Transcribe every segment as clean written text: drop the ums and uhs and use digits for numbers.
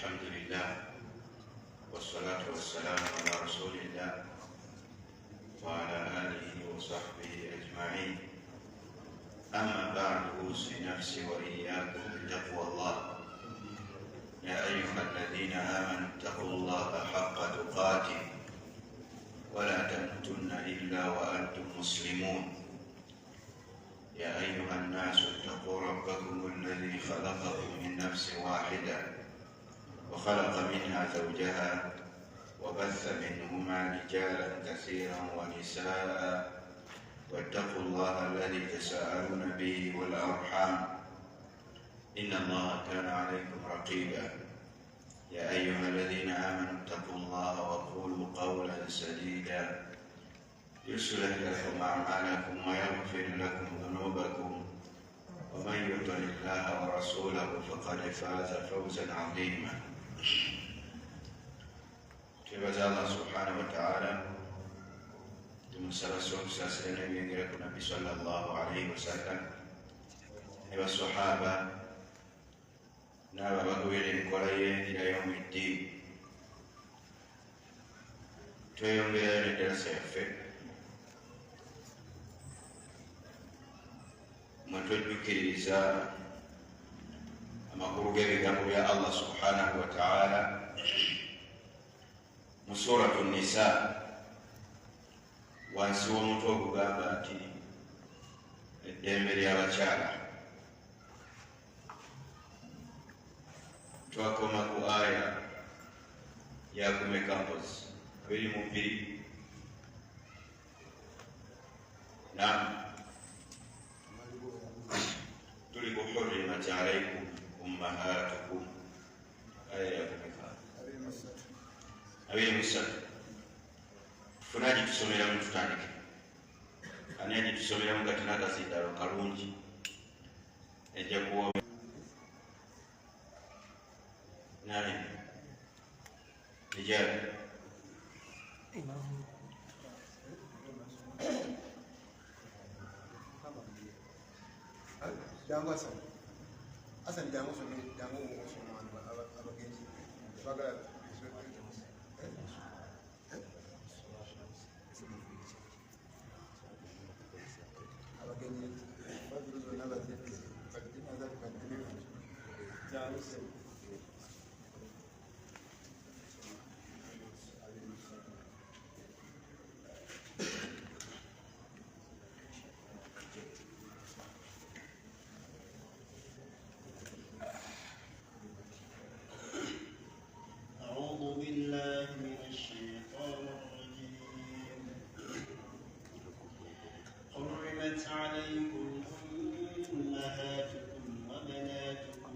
الحمد لله والصلاة والسلام على رسول الله وعلى آله وصحبه أجمعين. أما بعد، أوصي نفسي وإياكم بتقوى الله. يا أيها الذين آمنوا اتقوا الله حق تقاته ولا تموتن إلا وأنتم مسلمون. يا أيها الناس اتقوا ربكم الذي خلقكم من نفس واحدة وخلق منها زوجها وبث منهما رجالا كثيرا ونساء، واتقوا الله الذي تساءلون به والأرحام إن الله كان عليكم رقيبا. يا أيها الذين آمنوا اتقوا الله وقولوا قولا سديدا يصلح لكم أعمالكم ويغفر لكم ذنوبكم، ومن يطع الله ورسوله فقد فاز فوزا عظيما. Twebaza Allah subhanahu wa ta'ala, tumusaba okusaasira n'ebyengera ku Nabbi sallallahu alaihi wasallam ne basahaba n'abo abagoberera enkola ye ila yaumi ddiini. Tweyongerayo n'eddarasa yaffe mwe twejjukiririza amakulu g'ebigambo bya Allah subhanahu wa ta'ala mu Suratu Nisa, wansi w'omutwe ogugamba nti eddembe ly'abakyala. Twakoma ku aya yakumeka mpozi 22. Naam, tuli ku hurrimat alaykum ummahatukum, aya yakumeka 23. Tufune agitusomeramu, tutandike. Ani agitusomeramu kati n'akazindalo kalungi ejja kuwa nani rijali. Jangu Hassan. Hassan jangu osome, jangu osome abagenzi bagala. Abagenzi bazuzo n'abazete jangu. أعوذ بالله من الشيطان الرجيم. حرمت عليكم أمهاتكم وبناتكم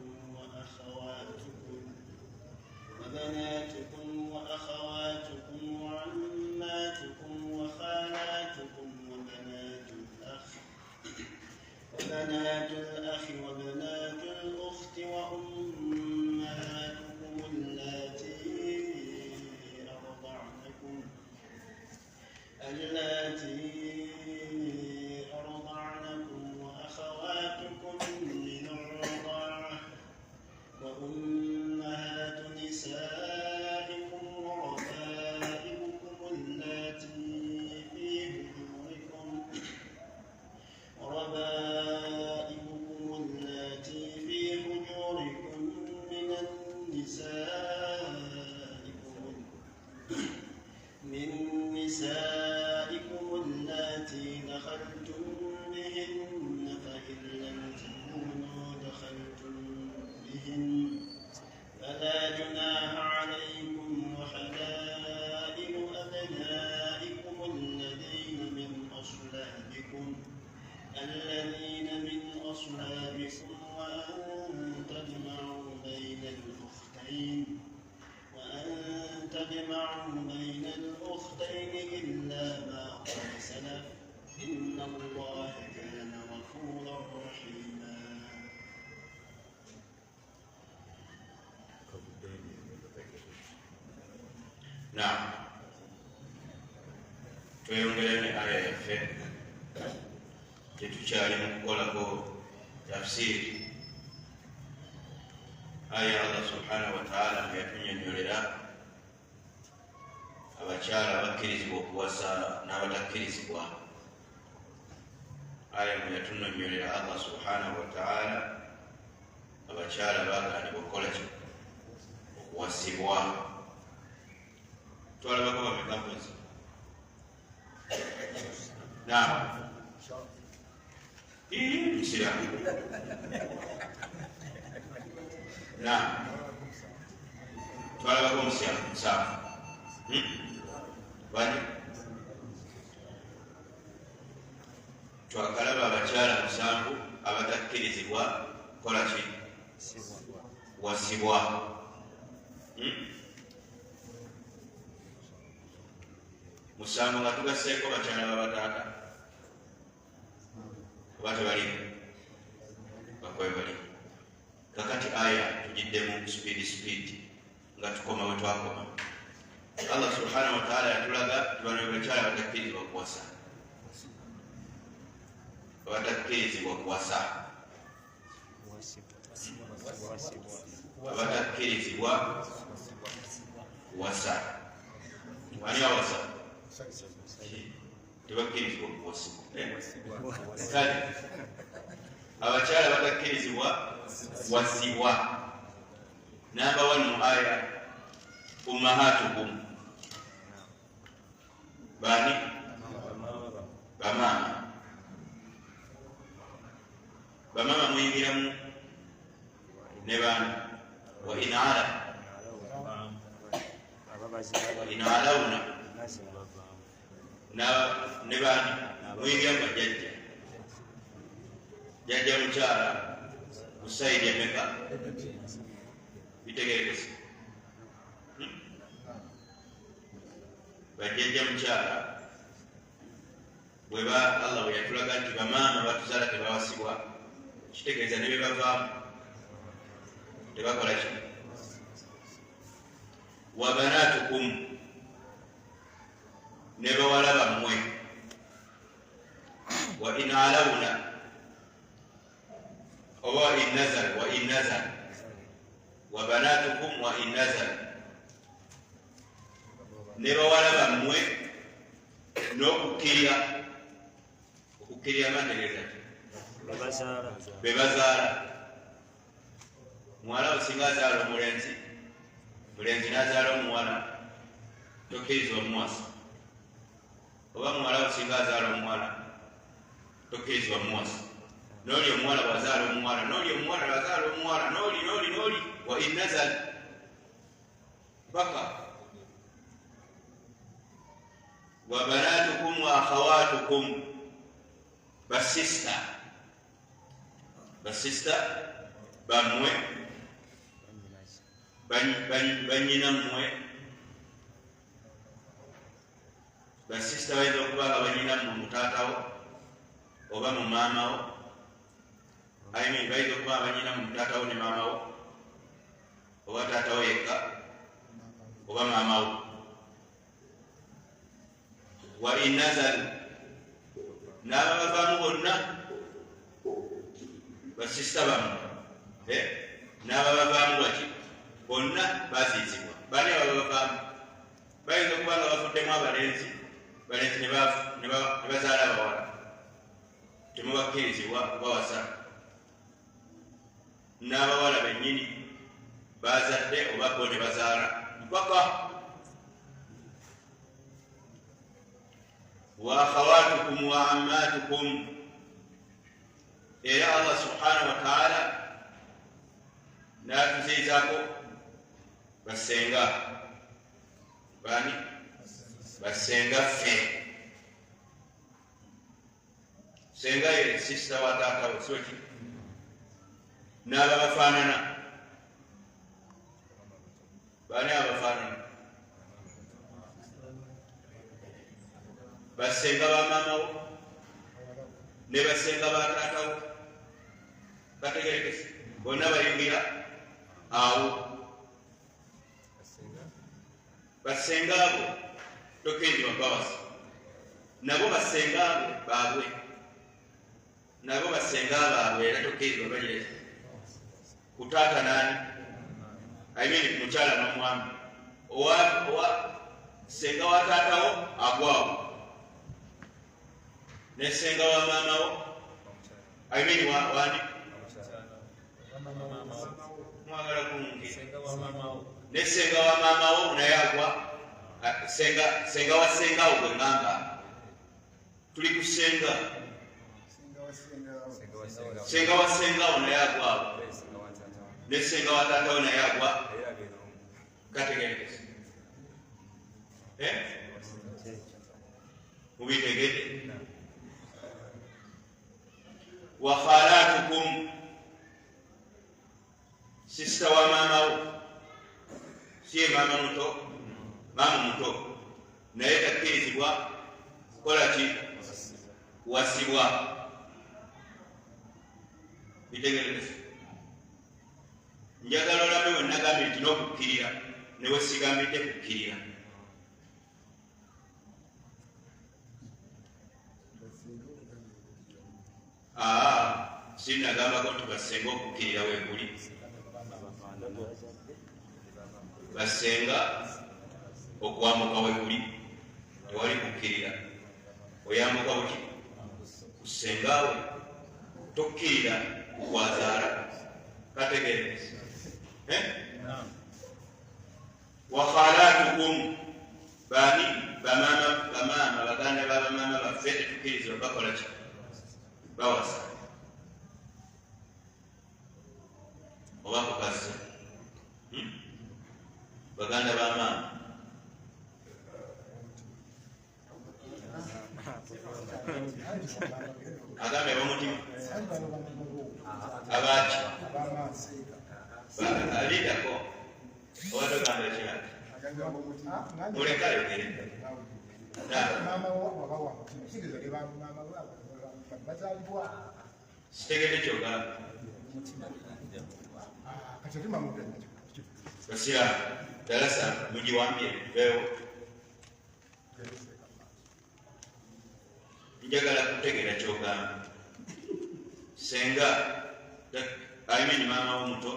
وأخواتكم وعماتكم وخالاتكم وبنات الأخ وبنات الأخت وأمهاتكم اللاتي أرضعنكم وأخواتكم من الرضاعة وأمهات نسائكم وربائبكم اللاتي في حجوركم من نسائكم اللاتي دخلتم بهن، فإن لم تكونوا دخلتم بهن فلا جناح عليكم وحلائل أبنائكم الذين من أصلابكم وأن تجمعوا بين الأختين إلا ما قد سلف، إن الله كان غفورا رحيما. Naam, tweyongerayo ne aya yaffe gyetukyali mu kukolako tafsiri. Aya Allah subhanahu wa ta'ala nga Abakyala abakkirizibwa okuwasa n'abatakkirizibwa. Aya mwe yatunnyonnyolera Allah subhanahu wa ta'ala abakyala baagaanibwa okukola ki? Okuwasibwa. Twalabako bameka mpozi? Naam. Musiraamu. Naam. Twalabako musanvu. Bani? Twakalaba abakyala musanvu abatakkirizibwa kukola ki? Wasibwa. Musanvu nga tugasseeko bakyala babataata oba tebalimu? Bakwe bali. Kakati aya tugiddemu speed speed nga tukoma we twakoma. Allah subhanahu wa ta'ala yatulaga bano bakyala batakkirizibwa kuwasa, abatakkirizibwa kuwasa, abatakkirizibwa kuwasa. Ani awasa? Tebakkirizibwa kuwasa. Kale abakyala batakkirizibwa wasibwa. Namba 1 mu aya ummahatukum. Bani? Bamaama. Bamaama muyingiramu ne baana. Wa in ala, in alawna ne baani muyingiramu bajjajja. Jjajja mukyala ku sayidi emeka? Bitegeerekese. Bajjajja mukyala bweba Allah bwe yatulaga nti bamaama batuzaala tebawasibwa, kitegeeza ne bebavaamu tebakola ki? Wa banatukum, ne bawala bammwe. Wa in alawna oba wa in nazal, wa in nazal, wa banatukum wa in nazal, ne bawala bammwe n'okukkirira. Okukkirira bantegeeza ki? Be bazaala. Muwala osinga azaala omulenzi, mulenzi n'azaala omuwala, tokkirizibwa muwasa. Oba muwala osinga azaala omuwala, tokkirizibwa muwasa. N'oli omuwala bw'azaala omuwala, n'oli omuwala bw'azaala omuwala, n'oli n'oli n'oli wa in nazal paka wa banatukum wa akhawatukum, basista, basista bammwe, bannyina mmwe. Basista bayinza okuba nga bannyina mmwe mu taatawo oba mu maamawo. I mean, bayinza okuba nga bannyina mu taatawo ne maamawo, oba taatawo yekka oba maamawo. Wa in nazal, n'ababavaamu bonna basista bammwe, n'ababavaamu baki bonna baziizibwa. Bani ababavaamu? Bayinza okuba nga bafuddemu abalenzi, balenzi ne bazaala abawala, temubakkirizibwa kubawasa. N'abawala bennyini bazadde oba bo ne bazaala mpaka. Wa akhawatukum wa ammatukum, era Allah subhanahu wa ta'ala n'atuziizaako basenga. Bani? Basenga ffe. Senga ye sisita wa taata we, si ki? N'ababafaanana. Bani abafaanana? Basenga ba maamawo ne basenga ba taatawo. Bategerekese bonna bayingira awo. Basenga abo tokkirizibwa kubawasa. Nabo basenga abo baabwe, nabo basenga baabwe era tokkirizibwa bagireka ku taata nani, I mean ku mukyala n'omwami. Owa Senga wa taatawo agwawo ne senga wa maamawo, I mean wani mwagala kunge ne senga wa maamawo naye agwa. Senga wa sengawo gwe ŋŋamba tuli ku senga senga wa sengawo naye agwawo ne senga wa taatawo naye agwa. Kategerekese mubitegedde. Wa khalatukum, sisita wa maamawo, siye maama muto, maama muto naye takkirizibwa kukola ki? Kuwasibwa. Bitegerekese. Njagala olabe we nagambye nti n'okukkirira ne we sigambidde kukkirira. Sinnagambako nti basenga okukkirira weeguli, basenga okwambuka weeguli, tewali kukkirira. Oyambuka buki? Kusengawe, tokkirira kukwazaala. Kategerekese. Wa khalatukum, bani bamaama, bamaama baganda babamaama baffe tetukkirizibwa bakola ki? Bawasa oba kukasa. Baganda ba maama agambe ab'omutima abaki alindako oba togamba kirala muleka ayogere. Sitegedde kyogamba. Basira darasa mugiwambye tuveewo. Njagala kutegeera kyogamba. Senga I mean maama wo muto,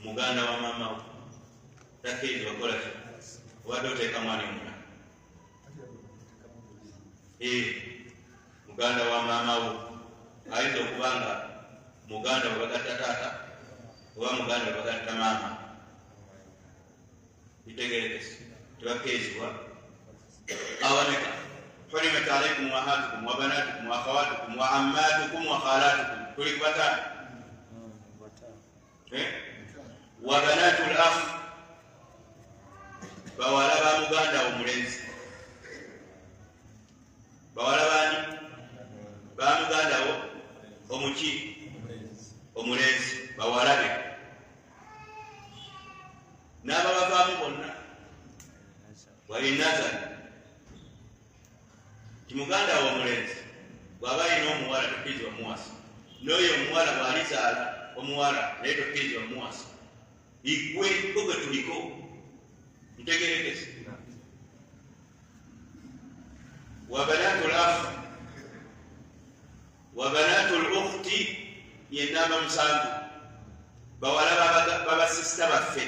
muganda wa maama wo takkirizibwa kukola ki? Obadde oteeka mwani omulala. Muganda wa maama wo ayinza okuba nga muganda we bagatta taata oba muganda we bagatta maama. Bitegerekese. Tebakkirizibwa. Abameka hurimat alaykum ummahatukum wa banatukum wa akhawatukum wa ammatukum wa khalatukum, tuli ku bataano. Wa banatul akh, bawala ba muganda wo mulenzi, bawala bani? Ba muganda wo omuki? Omulenzi, bawala be n'ababavaamu bonna. Walinazari ti muganda wo omulenzi bw'aba alina omuwala tokkirizibwa muwasa, n'oyo omuwala bw'alizaala omuwala naye tokkirizibwa muwasa. Igwe ko gwe tuliko ntegerekese. Wa banatul akh wa banatul ukhti ye namba 7, bawala babasisita baffe.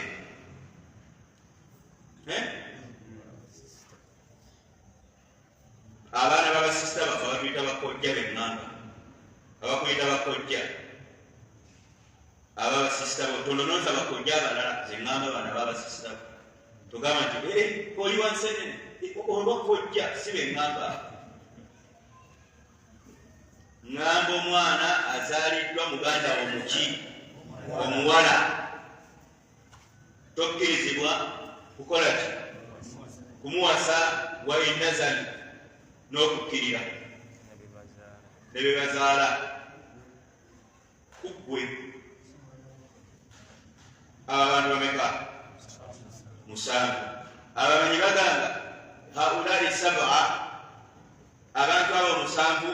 Abaana babasisita baffe abatuyita bakojja b'eŋŋamba, abakuyita bakojja ababasisita bo, tononooza bakojja abalala, ze ŋŋamba bano ababasisita bo. Togamba nti oli wansenene oba kojja, si b'eŋŋamba. Ŋŋamba omwana azaaliddwa muganda wo muki? Omuwala. Tokkirizibwa kukola ki? Kumuwasa. Wainazali n'okukkirira ne be bazaala kuggwe. Abo abantu bameka? 7. Abamanyi bagamba haulai 7, abantu abo 7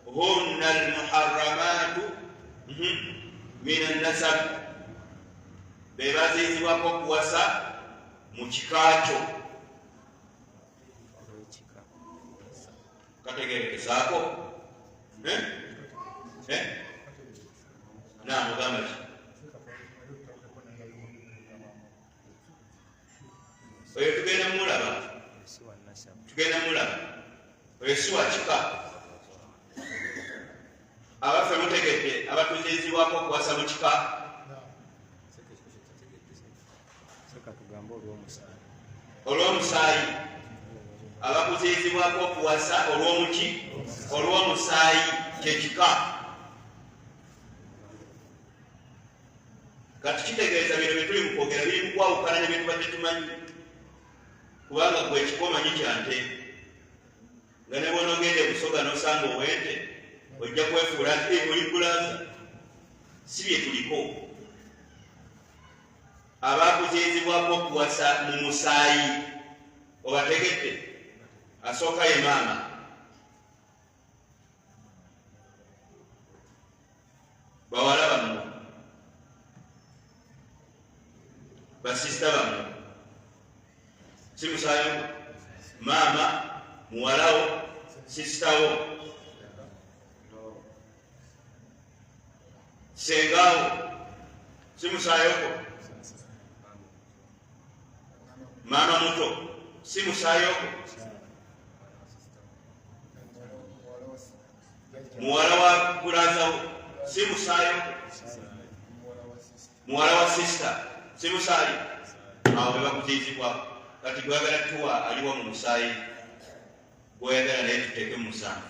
hunna almuharramatu min annasab, be baziizibwako okuwasa mu kika kyo. Kategerekesaako. Namugamba ki? Oyo tugenda mulaba, tugenda mulaba. Oyo si wa kika. Abaffe mutegedde abatuzizibwako okuwasa mu kika? Olw'omusaayi. Abakuzizibwako okuwasa olw'omuki? Olw'omusaayi kyekika. Kati kitegeeza bino bye tuli mu kwogera biri mu kwawukana ne bye tubadde tumanyi, kubanga gwe ekika omanyi kya nte, nga ne bw'onoogenda e Busoga n'osanga ow'ente ojja kwefuula nti oli bulaza. Si bye tuliko. Abakuzizibwako okuwasa mu musaayi obategedde? Asooka ye maama. Bawala bammwe, basisita bammwe, si musaayi? Maama, muwalawo, sisitawo, sengaawo, si musaayi ogwo? Maama muto, si musaayi ogwo? Muwala wa bulazawo, si musaayi ogwo? Muwala wa sisita, si musaayi? Awo be bakuzizibwako. Kati gweyagala tuwa aliwa mu musaayi gweyagala naye tuteeke mu musanvu.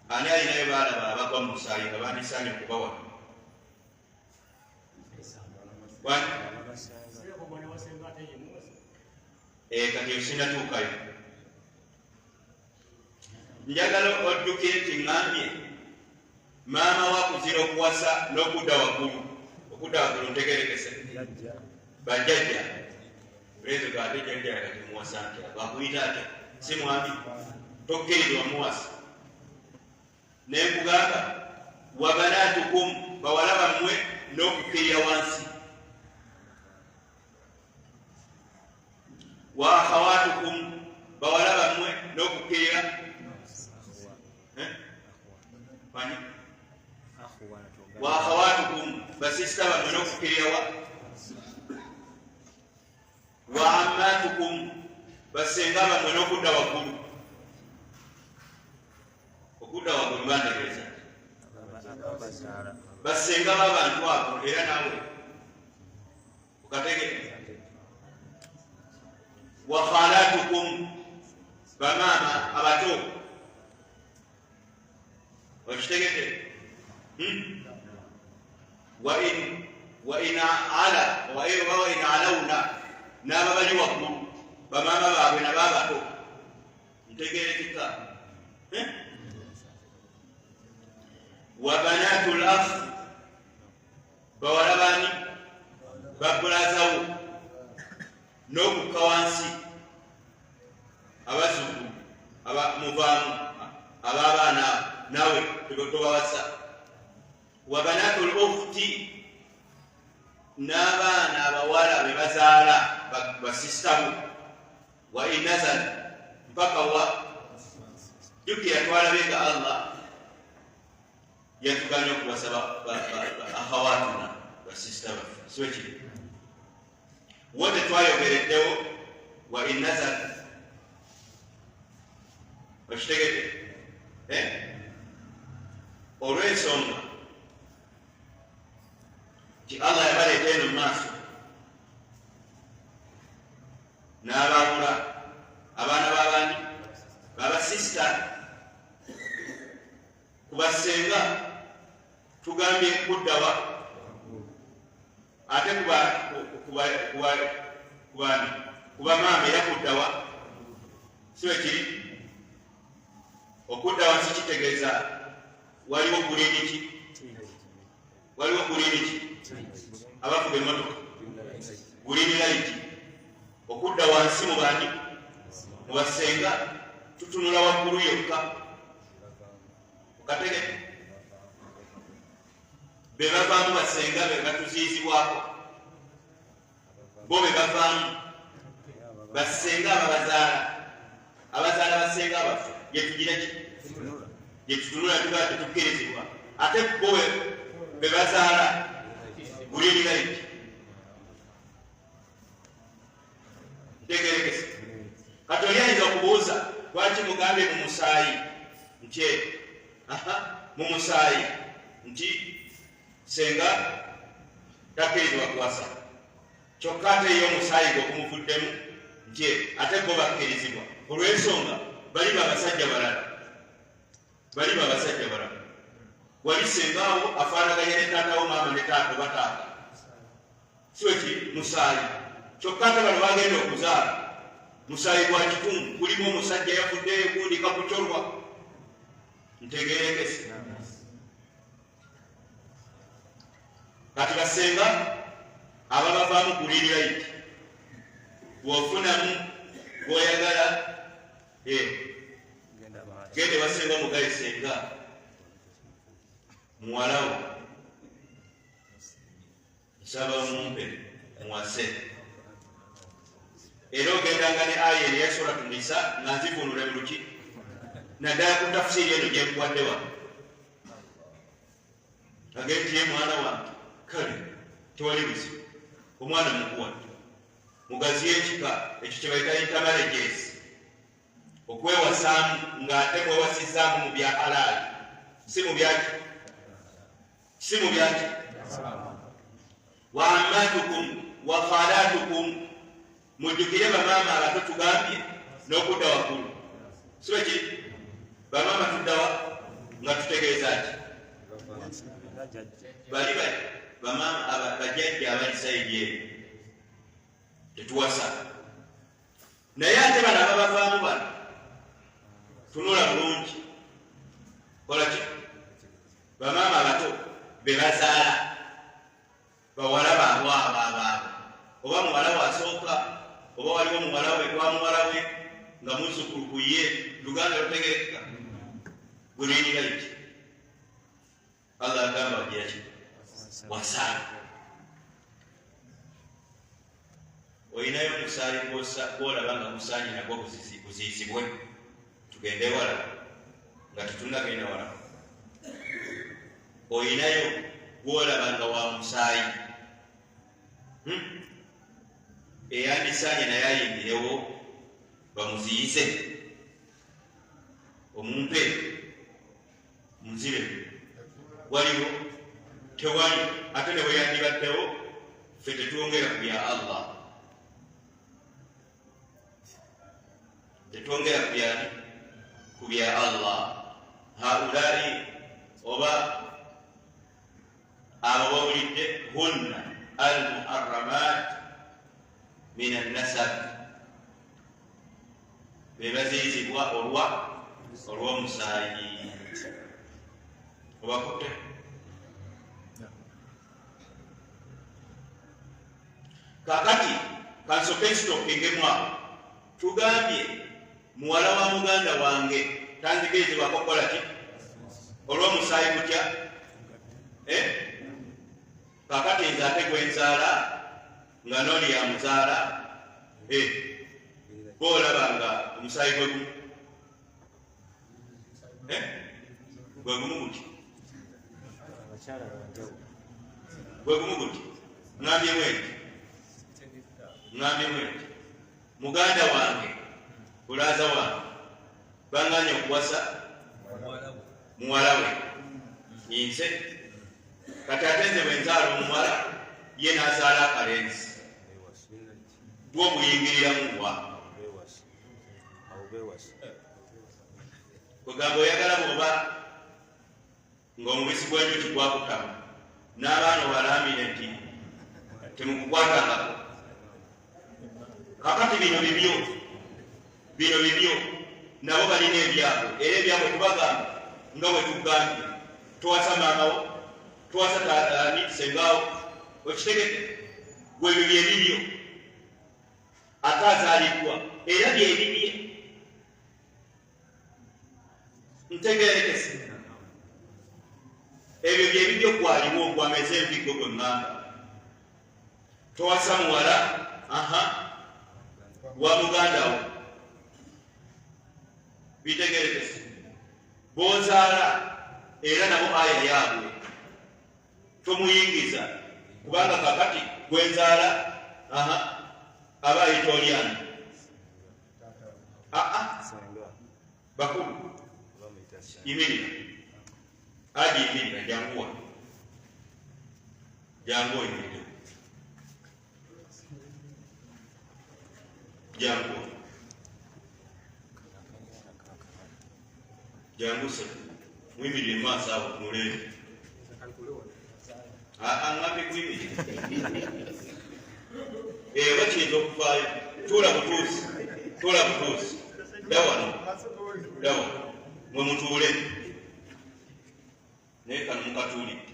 Ani alinayo baalaba abagwa mu musaayi nga bandisaanye okubawa? Kati osinatuukayo. Njagala ojjukire nti ŋŋambye maama wa kuzira okuwasa n'okudda waggulu. Okudda waggulu ntegerekese bajjajja lezo gate jjajja kati muwasa ntya? Bakuyita atya? Si mwami, tokkirizibwa muwasa. Nenkugamba wabanatukum, bawala bammwe n'okukkirira wansi. Wa akhawatukum, bawala bammwe n'okukkirira wa akhawatukum, basisita bammwe n'okukkirira wa wa ammatukum, basenga bammwe n'okudda waggulu. Okudda waggulu bantegeeza basenga b'abantu abo, era naawe okategedde. Wa khalatukum, bamaama abato, okitegedde? Wa in ala wa in alawna, n'ababali waggulu bamaama baabwe nabo abato, ntegerekeka. Wa banatul akh, bawala bani? Babulazawo n'okukka wansi, abazzukulu muvaamu ab'abaana naawe tobawasa. Wa banatul ukhti, n'abaana abawala be bazaala basisitamu. Wa in nazal, mpaka wa jjukira twalabe nga Allah yatuganye okuwasa akhawatuna, basisita baffe, si bwe kiri? Wo tetwayogereddewo wa in nazal, okitegedde? Olw'ensonga nti Allah yabaleeta eno mu maaso n'abaawula abaana b'abandi babasisita kubasenga, tugambye kuddawa ate kuba maama era kuddawa, si bwe kiri? Okudda wansi kitegeeza waliwo guliini ki? Waliwo guliini ki? Abavuga emmotoka guliini layiti. Okudda wansi mu bani? Mu basenga. Tutunula waggulu yokka, okategedde? Be bavaamu basenga be batuziizibwako, bo be bavaamu basenga ababazaala, abazaala basenga baffe, gye tugira ki? Gye tutunula tugaa tetukkirizibwa. Ate bo be bazaala guliini layiti. Akubuuza lwaki mugambye mu musaayi nti mu musaayi nti senga takkirizibwa kuwasa, kyokka ate ye omusaayi gwe gumuvuddemu nti ate bo bakkirizibwa olw'ensonga bali babasajja balala, bali babasajja balala. Wali sengaawo afaanaganya ne taatawo maama ne taata oba taata, si weki musaayi. Kyokka ate bano bagenda okuzaala musaayi gwa kitundu, gulimu omusajja yafuddeyo gundi kakucolwa. Ntegerekese. Kati basenga ababavaamu green light, bw'ofunamu gw'oyagala gende basenga omugaye senga muwalawo nsaba mumpe muwase. Era ogendanga ne aya eno eya Suratu Nisa nga nzivuunule mu luki naddala ku tafsiiri eno gye nkuwadde wano. Agende nti ye mwana wange, kale tewali buzibu, omwana mukuwadde, mugaziye ekika ekyo kye bayita intermarriages, okwewasaamu ng'ate mwewasizaamu mu bya halaali, si mu byaki, si mu byaki. Wa ammatukum wa khalatukum, mujjukire bamaama abato tugambye n'okudda waggulu, si bwe kiri? Bamaama tuddawa nga tutegeeza ki? Bali bamaama bajjajja abali sayidi eno tetuwasa, naye ate bano ababavaamu bano tunula bulungi, kola ki? Bamaama abato be bazaala bawala baabwe abo abaabwe, oba muwala we asooka oba waliwo muwala we kwa muwala we nga muzzukulu ku ye, Luganda lutegerekeka green light. Allah agamba bagira ki? Wasa. Olinayo omusaayi gw'olaba nga gusaanye nagwo guziyizibwe, tugende wala nga tetunnagenda wala. Olinayo gw'olaba nga wa musaayi eyandisaanye naye ayingirewo bamuziyize, omumpe munzire. Waliwo? Tewali. Ate ne bwe yandibaddewo ffe tetwongera ku bya Allah, tetwongera ku byani? Ku bya Allah. Haulai oba abo bawulidde hunna al-muharramat min an-nasab, be baziyizibwa olw'omusaayi. Obakutte? Kakati kansoke nsitokingemu awo. Tugambye muwala wa muganda wange tanzikirizibwako kukola ki? Olw'omusaayi gutya? Kakati nze ate gwe nzaala nga n'oli yamuzaala, gw'olaba nga omusaayi gwe gumu, gwe gumu guti, gwe gumu guti. Ŋŋambyemu enti, ŋŋambyemu enti, muganda wange bulaaza wange baŋŋaanye okuwasa muwala we nze. Kati ate nze bwe nzaala omuwala ye n'azaala akalenzi, bwo buyingiriramu wa? Kwegamba oyagala bw'oba ng'omubisi gw'enjuki gwakutama n'abaana obalambire nti temukukwatangako. Kakati bino bibyo, bino bibyo, nabo balina ebyabwe, era ebyabwe tubagamba nga bwe tugambye, towasa maamawo, towasa sengaawo, okitegedde? Gwe ebyo bye bibyo, ate azaaliddwa era bye bibye. Ntegerekese. Ebyo bye bibyo gwaliwo gwameze envigo gwe ŋŋamba. Towasa muwala wa muganda wo, bitegerekese. B'ozaala era nabo aya yaabwe tomuyingiza, kubanga kakati gwe nzaala aba ayita olyani? Bakulu yimirira, aji yimirira, janguwa, jangu oyimirire, janguwa, jangu se muyimirire maaso awo tunulere. Aŋŋambye kuyimirira oba kiyinza okuvaayo. Tuula butuuzi, tuula butuuzi, dda wano, dda wano mwe mutuule, naye kano mukatuulidde.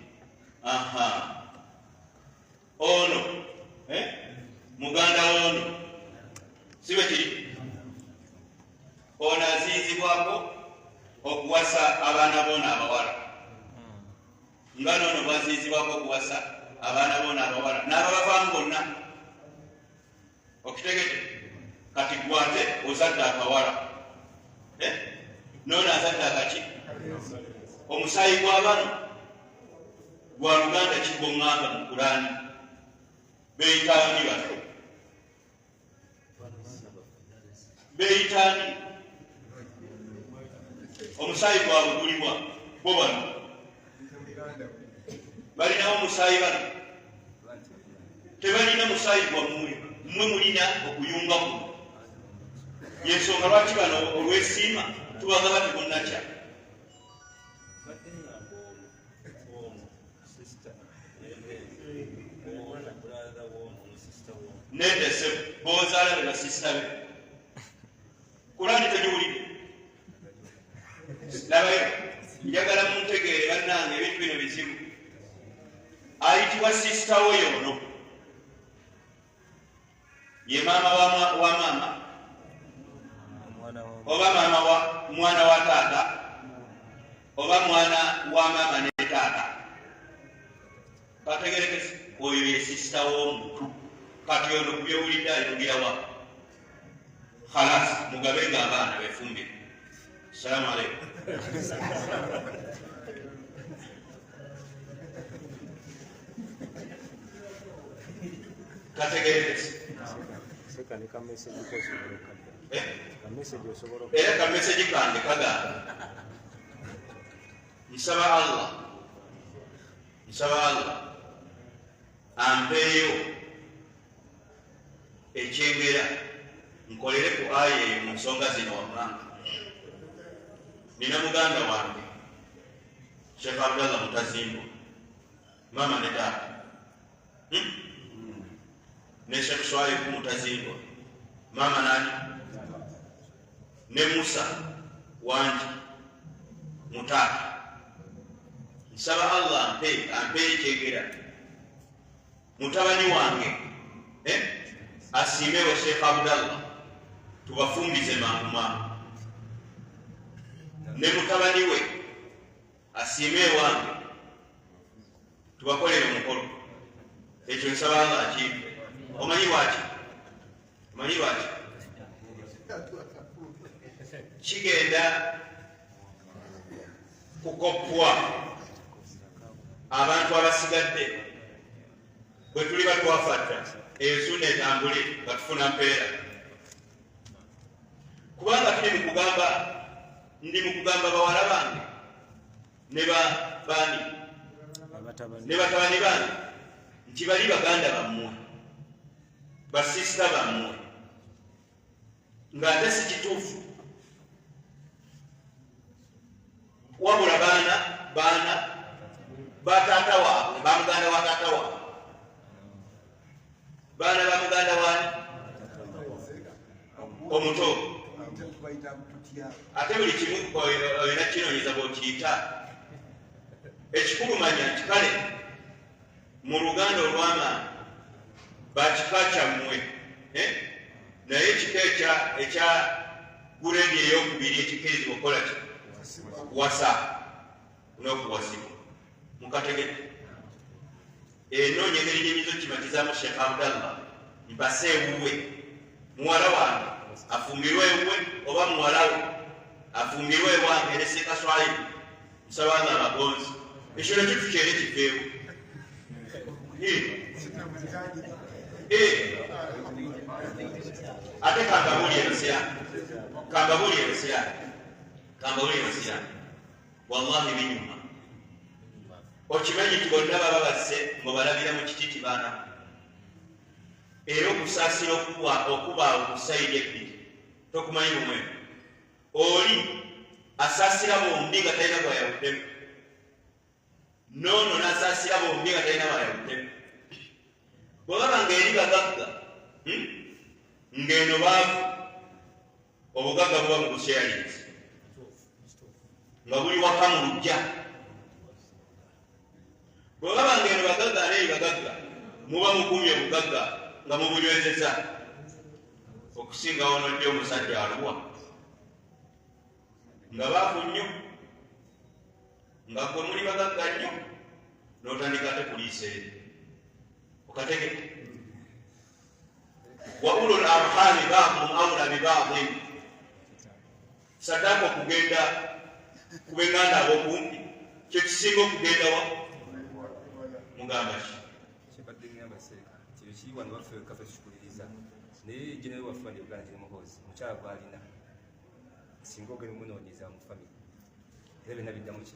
Aha, ono muganda wono si bwe kiri? Ono aziizibwako okuwasa abaana boona abawala, nga noono bwaziizibwako okuwasa abaana boona abawala n'ababavaamu bonna. Okitegedde? Kati gwate ozadde akawala, noono azadde akaki? Omusaayi gw'abano gwa luganda kigwoŋŋamba mu Kulaani. Beeyitaani bano? Beeyitaani? Omusaayi gwabwe guliwa? Bo bano balinawo omusaayi? Bano tebalina musaayi gwammwe, mmwe mulina okuyunga kuno. Yensonga lwaki bano olwesiima tubagaba temunnakya. Nedda ssebo, boozaala be basisita be. Kulaani togiwulidde? Labayo, njagala muntegeere bannange, ebintu bino bizibu. Ayitibwa sisita we yono ye maama wa maama oba maama wa mwana wa taata oba mwana wa maama ne taata. Kategerekese, oyo ye sisita w'omuntu. Kati ono ku byowulidde ayongerawa? Khalas, mugabenga abaana befumbire. Salamu aleikum. Kategerekese. Era kameseji kange kagamba, nsaba Allah, nsaba Allah ampeeyo ekyengera nkolere ku aya eyo mu nsonga zino wammanga. Nina muganda wange Sheikh Abdallah Mutazimbo, maama ne taata, ne Sheikh Swaibu Mutazimbo, maama nani, ne Musa wangi mutaata. Nsaba Allah ampe ekyengera mutabani wange asiimewo Sheikh Abdallah, tubafumbize mangu mangu, ne mutabani we asiime wange tubakolere omukolo. Ekyo nsaba Allah akimpe. Omanyi lwaki? Omanyi lwaki? Kigenda kukoppwa abantu abasigadde bwe tuliba twafa dda, eyo sunna etambule nga tufuna mpeera. Kubanga tuli mu kugamba, ndi mu kugamba bawala bange ne baani ne batabani bange nti bali baganda bammwe, basisita bammwe, ng'ate si kituufu. Wabula baana ba taata waabwe, ba muganda wa taata waabwe, baana ba muganda waani omuto. Ate buli kimu olina kinoonyeza bw'okiyita. Ekikulu manya nti kale mu luganda olw'amaanyi bakika kyammwe, naye ekika ekya gureedi ey'okubiri ekikkirizibwa okukola ki? Kuwasa n'okuwasibwa. Mukategedde? Enoonya engeri gyenyinza okkimatizaamu Sheikh Abdallah mpase ewuwe muwala wange afumbirwe ewuwe oba muwala we afumbirwe ewange ne Sheikh Swaibu. Nsaba nga abagonzi ekyo nakyo tukyere kiveewo. Ate kambabuulire ensi yange, kambabuulire ensi yange. Kambawulire basiraamu, wallahi binyuma. Okimanyi nti bonna baba basse ng'obalabira mu kiti tibaana. Era okusaasira okubaawo ku sayidi ebbiri tokumanyi bumwemu. Oli asaasira bombi nga talina gwayawuddemu, noono n'asaasira bombi nga talina gwayawuddemu. Bwe baba ng'eri bagagga, ng'eno baavu, obugagga buba mu busharinzi nga buli waka mu luggya. Bwe baba ng'eno bagagga ate eri bagagga, muba mukumye obugagga nga mubunywezezza okusinga wonojja omusajja aluwa nga baavu nnyo, nga gwe muli bagagga nnyo, n'otandika ate kuliisa eri okategeke. Wa ulul arhami ba'dhum awla bi ba'dhin. Saddaaka okugenda ku b'eŋŋanda ab'okumpi kye kisinga okugenda wa mugamba ki? Kyebadde ngamba seeka kino kiri wano waffe kafe tukikuliriza, naye genero waffe wano Uganda General Muhoozi omukyala gw'alina singa ogenda omunoonyeza mu famire era byonna biddamu ki?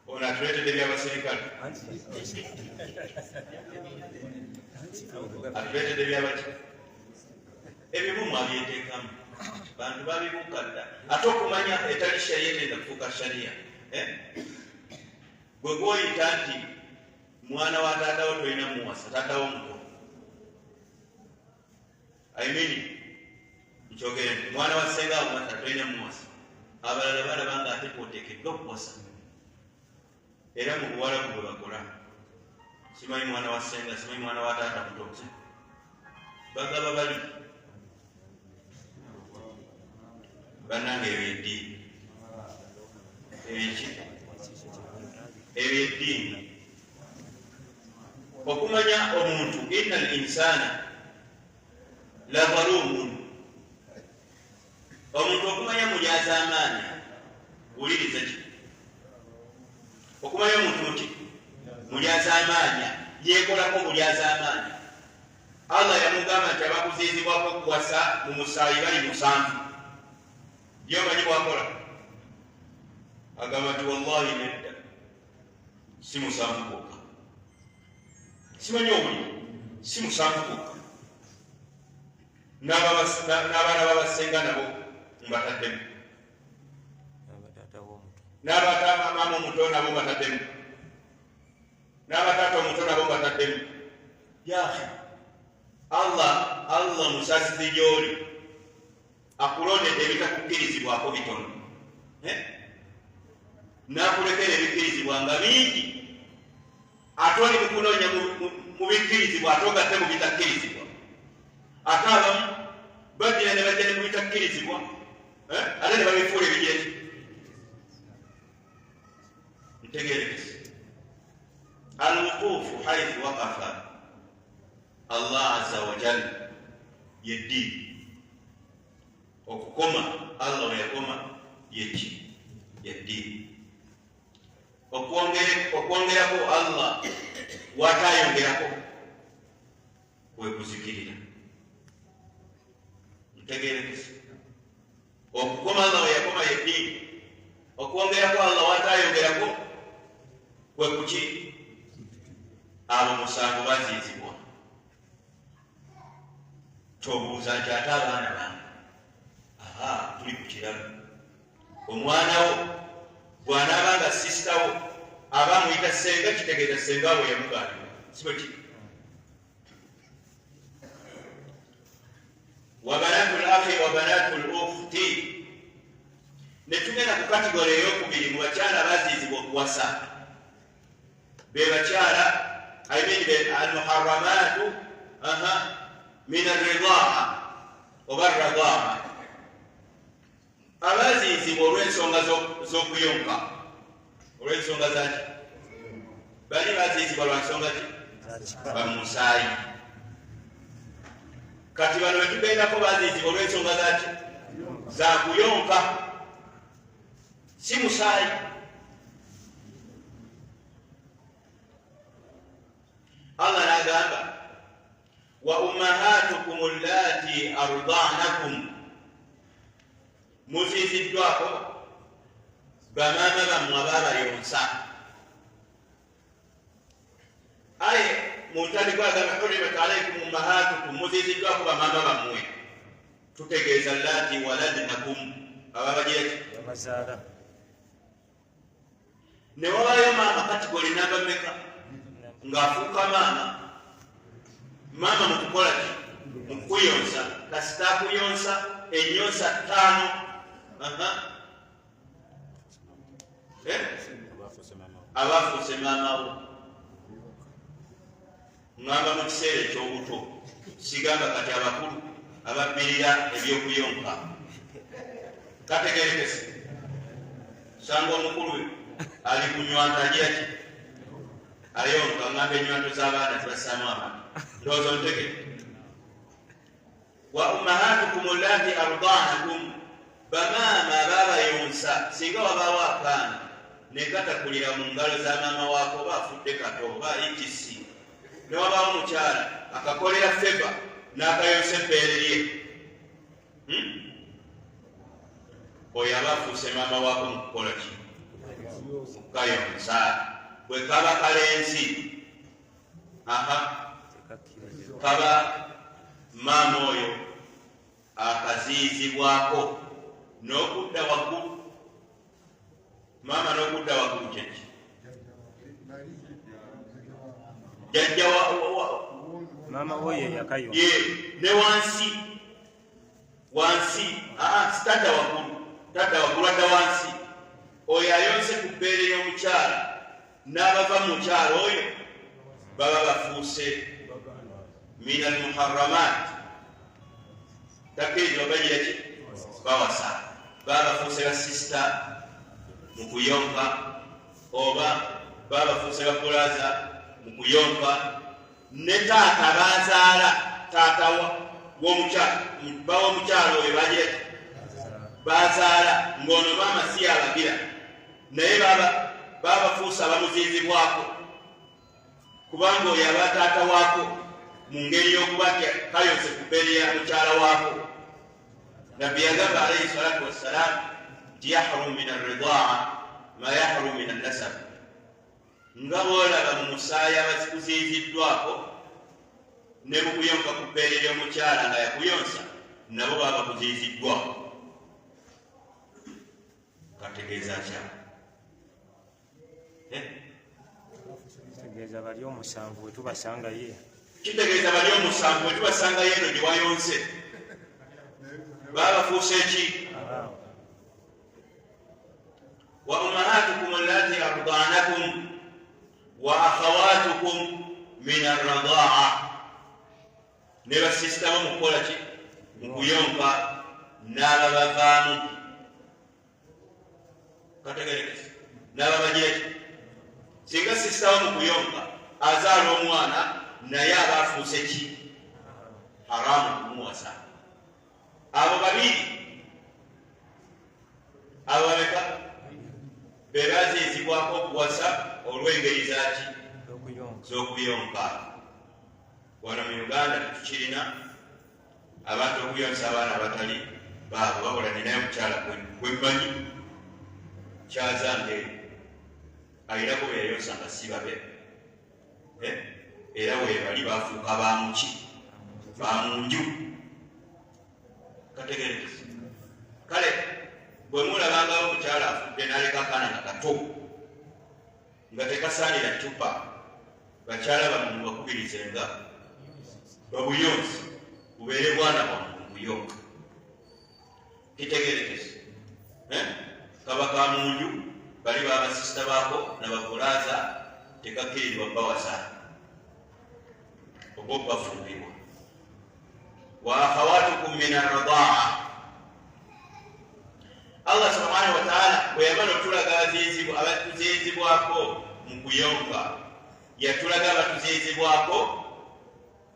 Ono atuleetedde by'abasirikale, atuleetedde byabaki, ebimu mwabyeteekamu, bantu babibuuka dda. Ate okumanya etali shariya etenda kufuuka shariya, gwe gwoyita nti mwana wa taatawo tolina muwasa, taatawo muto. I mean, nkyogere nti mwana wa ssenga wo mwasa tolina muwasa, abalala balaba nga ate kwoteekeddwa okuwasa. Era mu buwalabu bwe bakola, simanyi mwana wa ssenga, simanyi mwana wa taata muto, bagaba bali bannange. Ebyo eddiini, ebiki ebyo eddiini. Okumanya omuntu, inna al insana la zalumun, omuntu okumanya mulyazaamaanya. Wuliriza ki? Okumanya omuntu nti mulyazaamaanya, yeekolako mulyazaamaanya. Allah yamugamba nti abakuziyizibwako okuwasa mu musaayi bali 7. Ye omanyi bwakola, agamba nti wallahi nedda, si 7 gwokka, simanyi owulira, si 7 gwokka, n'abaana babasenga nabo mbataddemu, n'abamaama omuto nabo mbataddemu, n'abataata omuto nabo mbataddemu. Yaakhi, Allah musaasizi gy'oli, akulondedde ebitakukkirizibwako bitono, n'akulekera ebikkirizibwa nga bingi, ate oli mukunoonya mu bikkirizibwa ate ogatte mu bitakkirizibwa. Ate abamu baddira ne bajja ne mu bitakkirizibwa, ate ne babifuula ebigyeki. Ntegeerekese. Alwuquufu haithu waqafa Allah azza wa jalla yeddiini. Okukoma Allah we yakoma yeki yeddiini. Okwongerako Allah watayongerako kwe kuzikirira. Ntegeerekese. Okukoma Allah we yakoma yeddiini, okwongerako Allah watayongerako kwe kuki. Abo 7 baziyizibwa. Tobuuza nti ate abaana bange, aha, tuli ku kiralo. Omwana wo bw'anaaba nga sisita wo aba amuyita ssenga, kitegeeza ssenga we yamugaanibwa, si bwe kiri? Wa banatul akhi wa banatul ukhti. Ne tugenda ku kategori ey'okubiri mu bakyala abaziyizibwa okuwasa, be bakyala I mean al-muharramatu min ar-ridaa oba ar-radaa, abaziyizibwa olw'ensonga z'okuyonka, olw'ensonga zaki? Bali baziyizibwa lwa nsonga ki? Bamusaayi. Kati bano betugendako baziyizibwa olw'ensonga zaki? Za kuyonka, si musaayi. Allah n'agamba wa ummahatukum allati arda'nakum, muziiziddwako Bamaama bammwe abaabayonsa. Aye mu ntandikwa agamba hurimat alaikum ummahatukum, muziiziddwako bamaama bammwe. Tutegeeza lati waladnakum, ababagira bazaala. Ne wabaayo maama kati goli namba mmeka ng'afuuka maama? Maama mu kukola ki? Mu kukuyonsa. Kasita akuyonsa ennyonsa 5. Abafuuse maama wo. Ŋŋamba mu kiseera eky'obuto, sigamba kati abakulu ababbirira ebyokuyonka. Kategerekese. Sanga omukulu ali ku nnywanto agira ki? Ayonka. Ŋŋamba ennywanto z'abaana zibassaamu amata. Ndowooza ontegedde. Wa ummahatukum allati arda'nakum, bamaama abaabayonsa. Singa wabaawo akaana ne katakulira mu ngalo za maama waako, oba afudde kato oba ali kisi, ne wabaawo omukyala akakolera feva n'akayonsa ebbeere lye, oyo aba afuuse maama waako mu kukola ki? Kayonsa. Bwe kaba kalenzi, kaba maama oyo akaziizibwako n'okudda waggulu. Maama n'okudda waggulu kyeki? Jjajja maama oyo yakayonsa. Ye ne wansi wansi, sitadda waggulu, tadda waggulu, adda wansi. Oyo ayonse ku bbeere y'omukyala n'abava mu mukyala oyo baba bafuuse min almuharramat. Takkirizibwa bagira ki? Bawasa. Baba bafuuse basisita mu kuyonka, oba baba bafuuse bakulaza mu kuyonka. Ne taata bazaala, taata w'omukyala oyo bagira ki? Bazaala. Ng'ono maama si yabagira, naye baba bafuuse abamuziizibwako, kubanga oyo aba taata waako mu ngeri y'okuba nti kayonse ku bbeere ya mukyala waako. Nabbi yagamba alayhi salatu wassalam nti yahrumu min arridaa ma yahrumu min annasab. Nga bw'olaba mu musaayi abazikuziiziddwako ne mu kuyonka ku bbeere ly'omukyala nga yakuyonsa, nabo baba bakuziiziddwako. Kategeeza kya? Kitegeeza bali omusanvu bwe tubasanga ye. Kitegeeza bali omusanvu bwe tubasanga ye eno gye wayonse, baba bafuuse ki? Wa ummahatukum allati arda'nakum wa akhawatukum min arradaa, ne basisita bo mu kukola ki? Mu kuyonka n'ababavaamu. Kategerekese. N'ababagira ki? Singa sisita wo mu kuyonka azaala omwana, naye aba afuuse ki? Haramu kumuwasa. Abo babiri, abo bameka? Be baziizibwako okuwasa olw'engeri zaki? Z'okuyonka. Wano mu Uganda tetukirina abantu okuyonsa abaana abatali baabwe, wabula ninayo omukyala gwe mmanyi kyazange alinako bwe yayonsa nga si babe, era we bali bafuuka bamuki? Bamunju. Kategerekese. Kale bwe mulabangawo omukyala afudde n'aleka akaana nga kato nga tekasaanira ccupa, bakyala bammwe mubakubirizenga babuyonsi, bubeere bwana bwammwe mu kuyonka. Kitegerekese. Kaba ka munju, bali babasisita baako nabakulaza, tekakkirizibwa bawasa oba obafumbirwa. Wa akhawatukum min arradaa. Allah subhanahu wa ta'ala bwe yamala otulaga abatuziizibwako mu kuyonka, yatulaga abatuziizibwako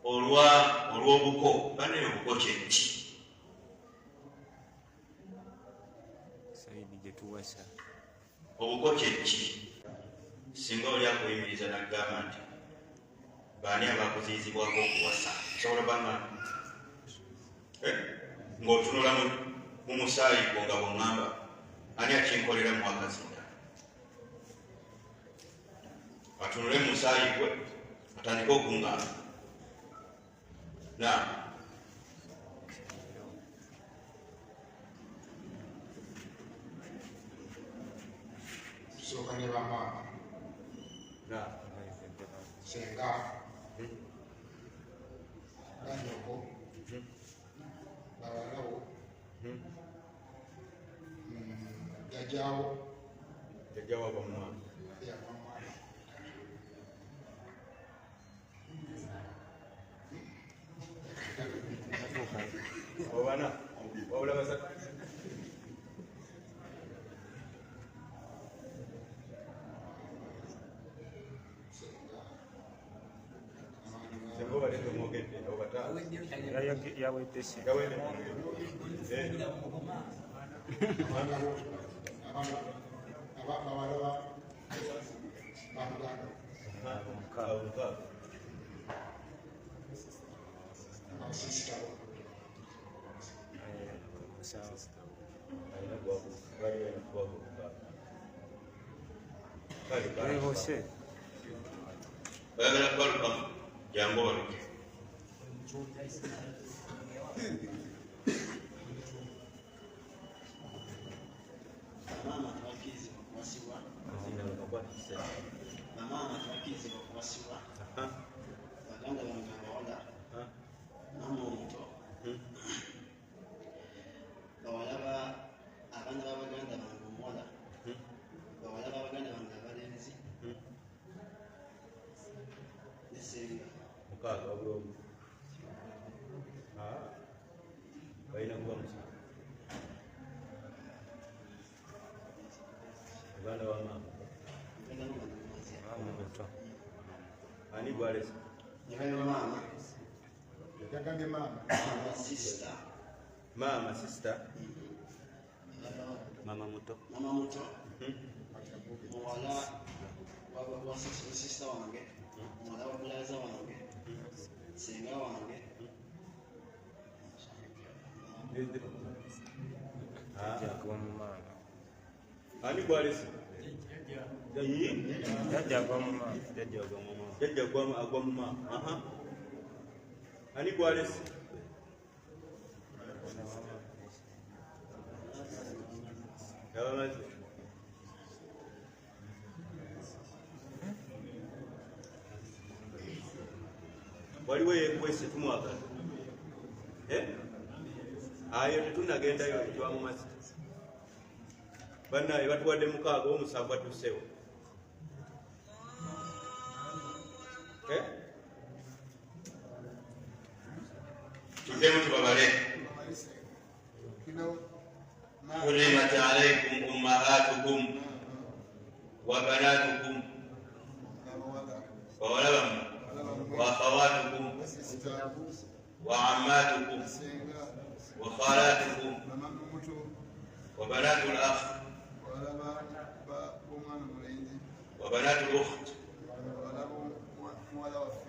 olw'obuko. Banaye obuko kyeki? Saidi gye tuwasa. Obuko kyeki? Singa oli akuyimiriza n'agamba nti baani abakuziizibwako okuwasa, osobola bangamba ng'otunula mu musaayi gwo nga bw'oŋŋamba Ani akinkolera mu akazinda? Atunule mu musaayi gwe atandike okungaana. Na tusooka ne bamaama. Na senga banyoko bawalawo jajjawo jajjawo abamwana yabamwana obana wabula basatu Oyagala kubalukamu jangu obaluke. Mama tewakkirizibwa kuwasibwa. Bamaama tewakkirizibwa kuwasibwa. Baganda bange abawala, maama omuto, bawala ba abaana ba baganda bange omuwala, bawala ba baganda bange abalenzi, ne ssenga. Mukaaga wabula omu. Balina kuba musanvu. Baganda ba maama. Ani gwalese? Maama. Yagambye maama. Sister. Maama, sister. Mama muto. Mama muto. Muwala wa sister wange. Muwala wa bulaza wange. Senga wange. Ani gwalese? Jajja agwa mu maama. Jajja agwa mu maama. Aha. Ani gwalese? Yabamaze. Waliwo yeekwese tumwagala. Ayo tetunnagendayo tetwamumazzi. Bannaye batuwadde mukaaga omusanvu atuuseewo. Tuddemu tubabale. Hurrimat alaykum ummahatukum wa banatukum bawala bammwe wa akhawatukum wa ammatukum wa khalatukum wa banatul akh wa banatul ukht.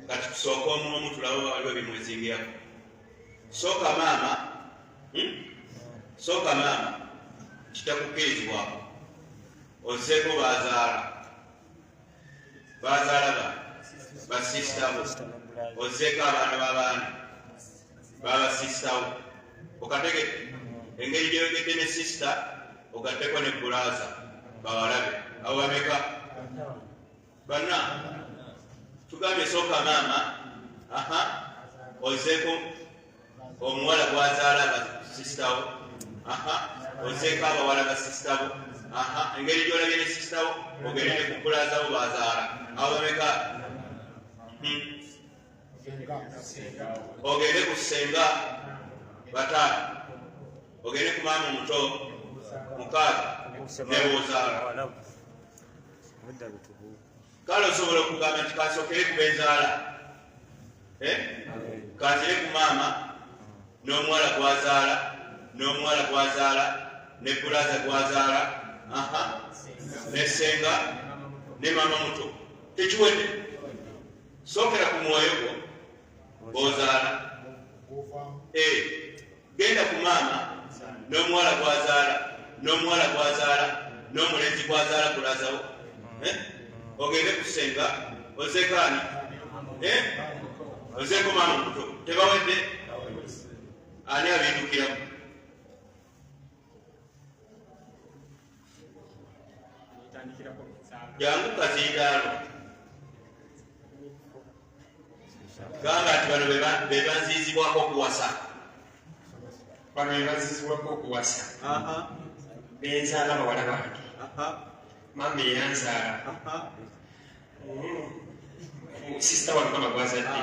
Kati tusooka omuomu tulabe waliwo bimwezingirako. Sooka maama, sooka maama kitakukkirizibwako ozzeeko bazaala bazaala ba basisita bo, ozzeeko abaana b'abaana babasisita bo. Okategedde engeri gy'oyogedde ne sisita ogatteko ne bulaza bawalabe abo bameka banna. Tugambye sooka maama, aha, ozzeeko omuwala gwazaala basisita bo, aha, ozzeeko abawala basisita bo, aha, engeri gy'olabye ne sisita bo ogende ne ku bulaza bo bazaala abo bameka. Ogende ku ssenga bataano, ogende ku maama omuto mukaaga ne boozaala. Kale osobola okugamba nti kansookere ku benzaala, kanzire ku maama n'omuwala gwazaala n'omuwala gwazaala ne bulaza gwazaala, aha, ne ssenga ne maama muto. Tekiwedde. Sookera ku mwoyo gwo boozaala, genda ku maama n'omuwala gwazaala N'omuwala gwazaala n'omulenzi gwazaala kulazawo, eh? Ogende kusenga ozeekaani, eh? Ozeeko maama omuto, tebawedde. Ani abindukiramu? Jangu kazindaalo, gamba nti bano be banziizibwako okuwasa. Bano be banziizibwako okuwasa, benzaala bawala bange, maama eyanzaala, sisita wange mama gwazadde,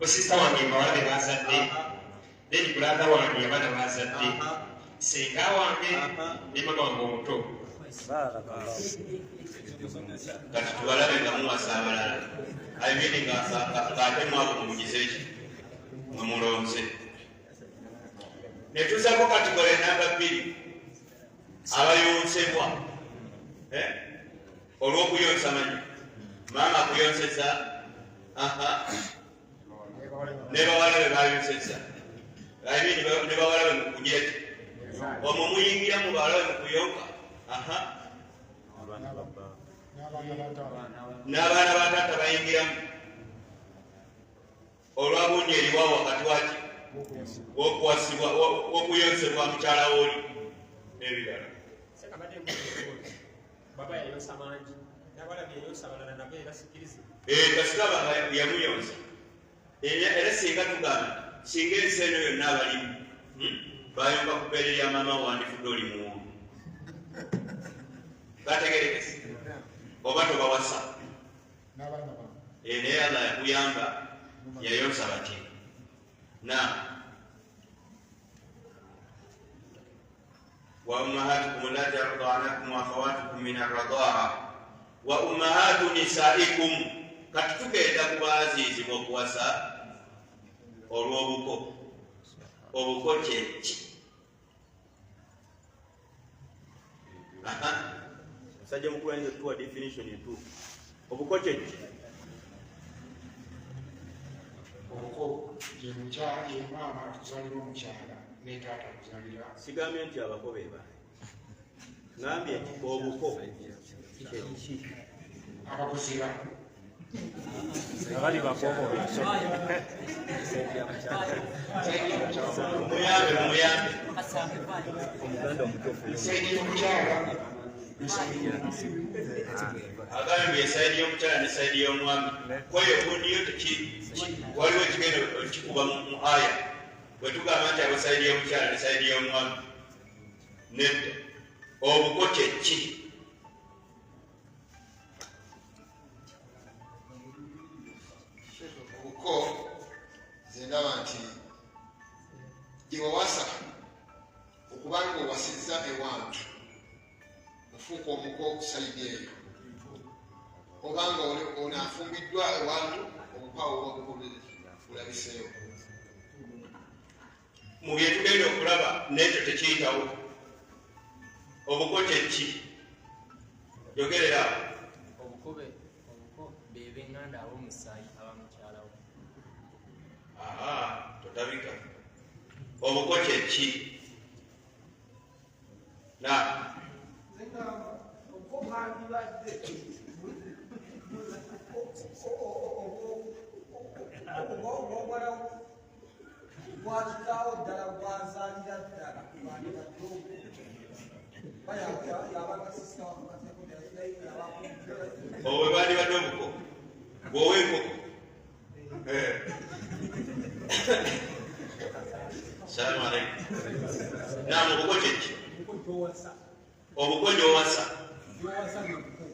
osisita wange bawala be bazadde, then brother wange abaana bazadde, senga wange ne mama wange omuto. Kati tubalabe nga muwasa abalala, I mean ng'ate mwabo mumugize ki mwe mulonze. Ne tuzako category namba 2, abayonsebwa, eh? Olw'okuyonsa, manyi maama akuyonseza, aha, ne bawala be bayonseza, I mean ne bawala be mukugyeti omwo muyingira mu bawala be mukuyonka, aha, n'abaana ba taata bayingiramu olwabundi eriwawo wakati waki wokuwasibwa, wokuyonsebwa mukyala wooli n'ebirala. Baba yayonsa mangi n'abala byeyonsa abalala nabo era sikiriza. Kasita baba yamuyonsa, era singa tugamba singa ensi eno yonna abalimu bayonka ku bbeere lya maama, wandifudde oli muwulu. Bategerekese oba tobawasa. Naye Allah yakuyamba yayonsa bati na wa ummahatukum allati arda'nakum wa akhawatukum min arradaa wa ummahatu nisaikum. Kati tugenda ku baziizibwa okuwasa olw'obuko. Obuko kyeki? Musajja mukulu ayinza otuwa definition entuufu, obuko kyeki? Obuko ye mukyala, ye maama akuzaalira omukyala ne taata akuzaalira. Sigambye nti abako be baani, ngambye nti obuko kyeki? Abakuzira. Abali bakobo. Muyambe, muyambe. Omuganda omutuufu. Side y'omukyala ne side y'omwami. Agambye e side y'omukyala ne side y'omwami. Kweyo gundiyo waliwo ekigendo kikuba mu aya bwe tugamba nti abo side y'omukyala ne side y'omwami. Nedda, obuko kyeki? Obuko nze ndaba nti gye wawasa, okubanga owasizza ewantu ofuuka omuko side eyo, obanga ono afumbiddwa ewantu, obupawo oba bulabiseewo. Mu bye tugenda okulaba n'ekyo tekiyitawo. Obuko kyeki? Yogerera awo. Obukobe, obuko be b'eŋŋanda ab'omusaayi abamukyalawo. Aha, totabika. Obuko kyeki na Obuko bwandibadde obwala bwakitaawo ddala, bwazaalira ddala, bwandibadde obwo yabanga sisita. Obwo bwe bandibadde obuko bw'owa enkoko. Salaamu aleikum. Nam, obuko kyeki? Obuko gy'owasa. Gyowasa bwebuko.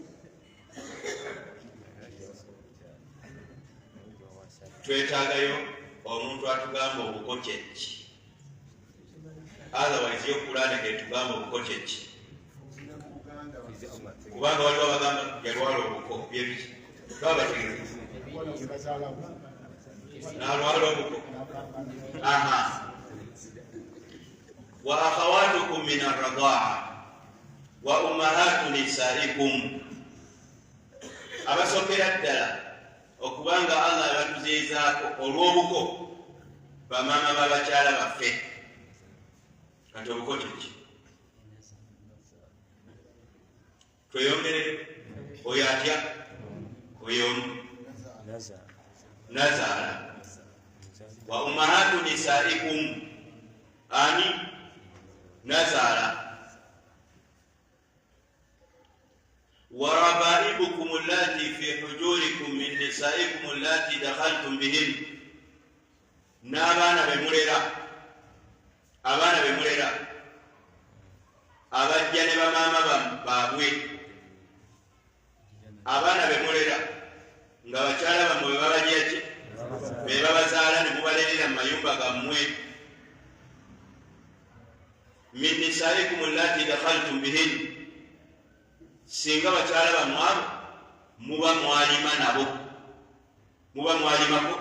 Twetaagayo omuntu atugamba obuko kyeki, otherwise yo Kulaane ketugamba obuko kyeki, kubanga waliwo abagamba yalwala obuko. Byebiki baba bategeeza n'alwala obuko. Aha, wa akhawatukum min arradaa wa ummahatu nisaikum. Abasookera ddala okubanga Allah abatuziizaako olw'obuko, bamaama b'abakyala baffe. Kati obuko kyeki? Tweyongere oyo atya oyo nazaala. Wa ummahatu nisaikum ani nazaala. Wa rabaibukum allati fi hujurikum min nisaikum allati dakhaltum bihin, n'abaana bemulera, abaana bemulera abajja ne bamaama baabwe, abaana bemulera nga bakyala bammwe be babajja be babazaala ne mubalerera mu mayumba gammwe. Min nisaikum allati dakhaltum bihin, singa bakyala bammwe abo muba mwalima nabo, muba mwalimako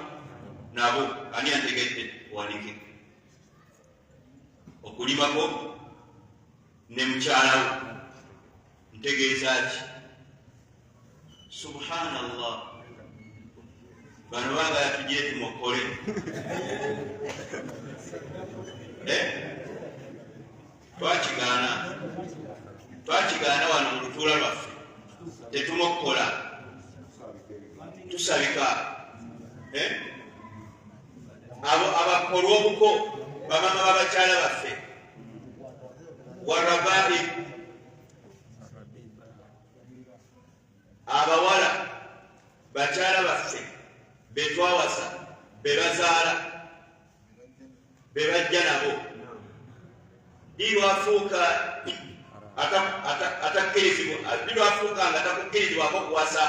nabo. Ani antegedde wanike okulimako ne mukyalawo ntegeeza ki? Subhanallah, bano baagala tujje tumokole. Twakigaana, twakigaana wano mu lutuula lwaffe, tetumokkola, tusabika. Abo abakola obuko bamama b'abakyala baffe. Warabai, abawala bakyala baffe betwawasa bebazaala bebajja nabo. Lwafuuka atakkirizibwa, lwafuuka nga takukkirizibwako kuwasa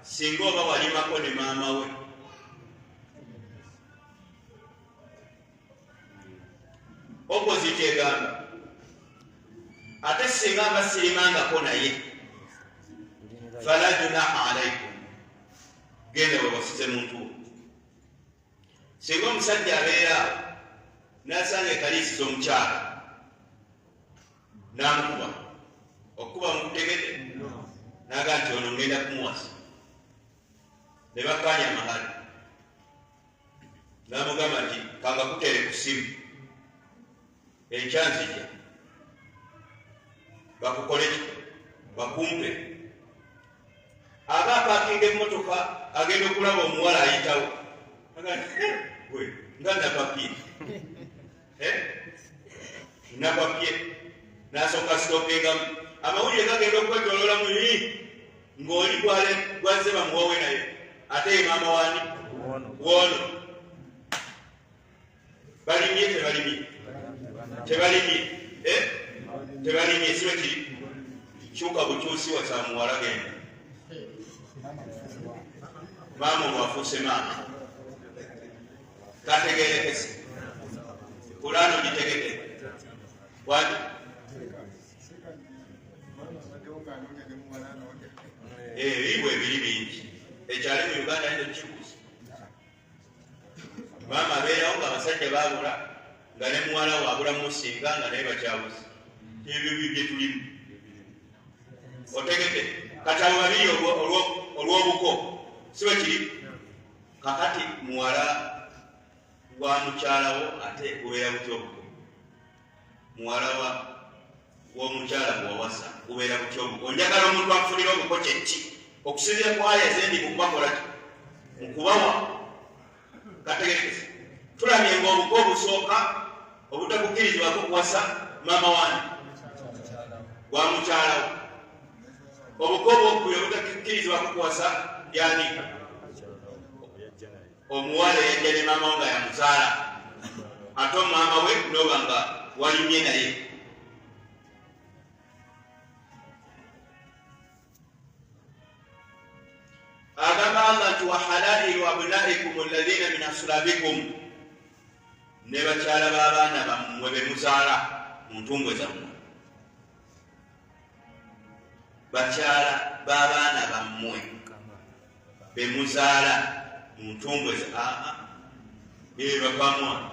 singa oba walimako ne maama we. Opposite egamba ate singa mba sirimangako naye fala junaha alaikum, genda wewasize muntu. Singa omusajja abeera n'asanga ekaliisiza omukyala n'amukuba, okukuba mukutegedde, n'aga nti ono ngenda kumuwasa, ne bakkaanya amahale, n'amugamba nti kanga kuteere ku ssimu enkya nzija bakukole ki, bakumpe. Aba apaakinga emmotoka agenda okulaba omuwala ayitawo, aga nti gwe nga napapye, napapye, n'asooka sitopingamu. Amawulire gagenda okwetoloola mu ng'oli gwazze bamuwowe naye ate ye maama waani woono. Balimye tebalimye, tebalimye, tebalimye, sibe kiri kyuka bukyusi wasa muwala genda. Maama omwafuuse maama kategerekese Kulaano gitegedde wani ebibwa ebiri bingi ekyali mu Uganda ayinza okukikuusa. Maama abeerawo nga abasajja baabula nga ne muwala we abula musinga nga naye bakyabuze. Ebyo bye tulimu. Otegedde kati abo babiri olw'obuko si bwe kiri? Kakati muwala wa mukyalawo ate gubeera butya obuko? Muwala wa w'omukyala gw'owasa gubeera butya obuko? Njagala omuntu akufunira obuko kye ki? Okusinziira ku aya zendi mu kubakola ki? Mu kubawa. Kategerekese. Tulabye ng'obuko obusooka obutakukkirizibwako kuwasa maama wani wa mukyalawo. Obuko obwokubiri obutakkirizibwako kuwasa yani omuwala eyajja ne maama we nga yamuzaala, ate omaama we n'oba nga walimye naye. Agamba Allah nti wa halailu abnaikum alladhina min aslabikum, ne bakyala b'abaana bammwe be muzaala mu ntumbwe zammwe. Bakyala b'abaana bammwe be muzaala mu ntumbwe bakamwana,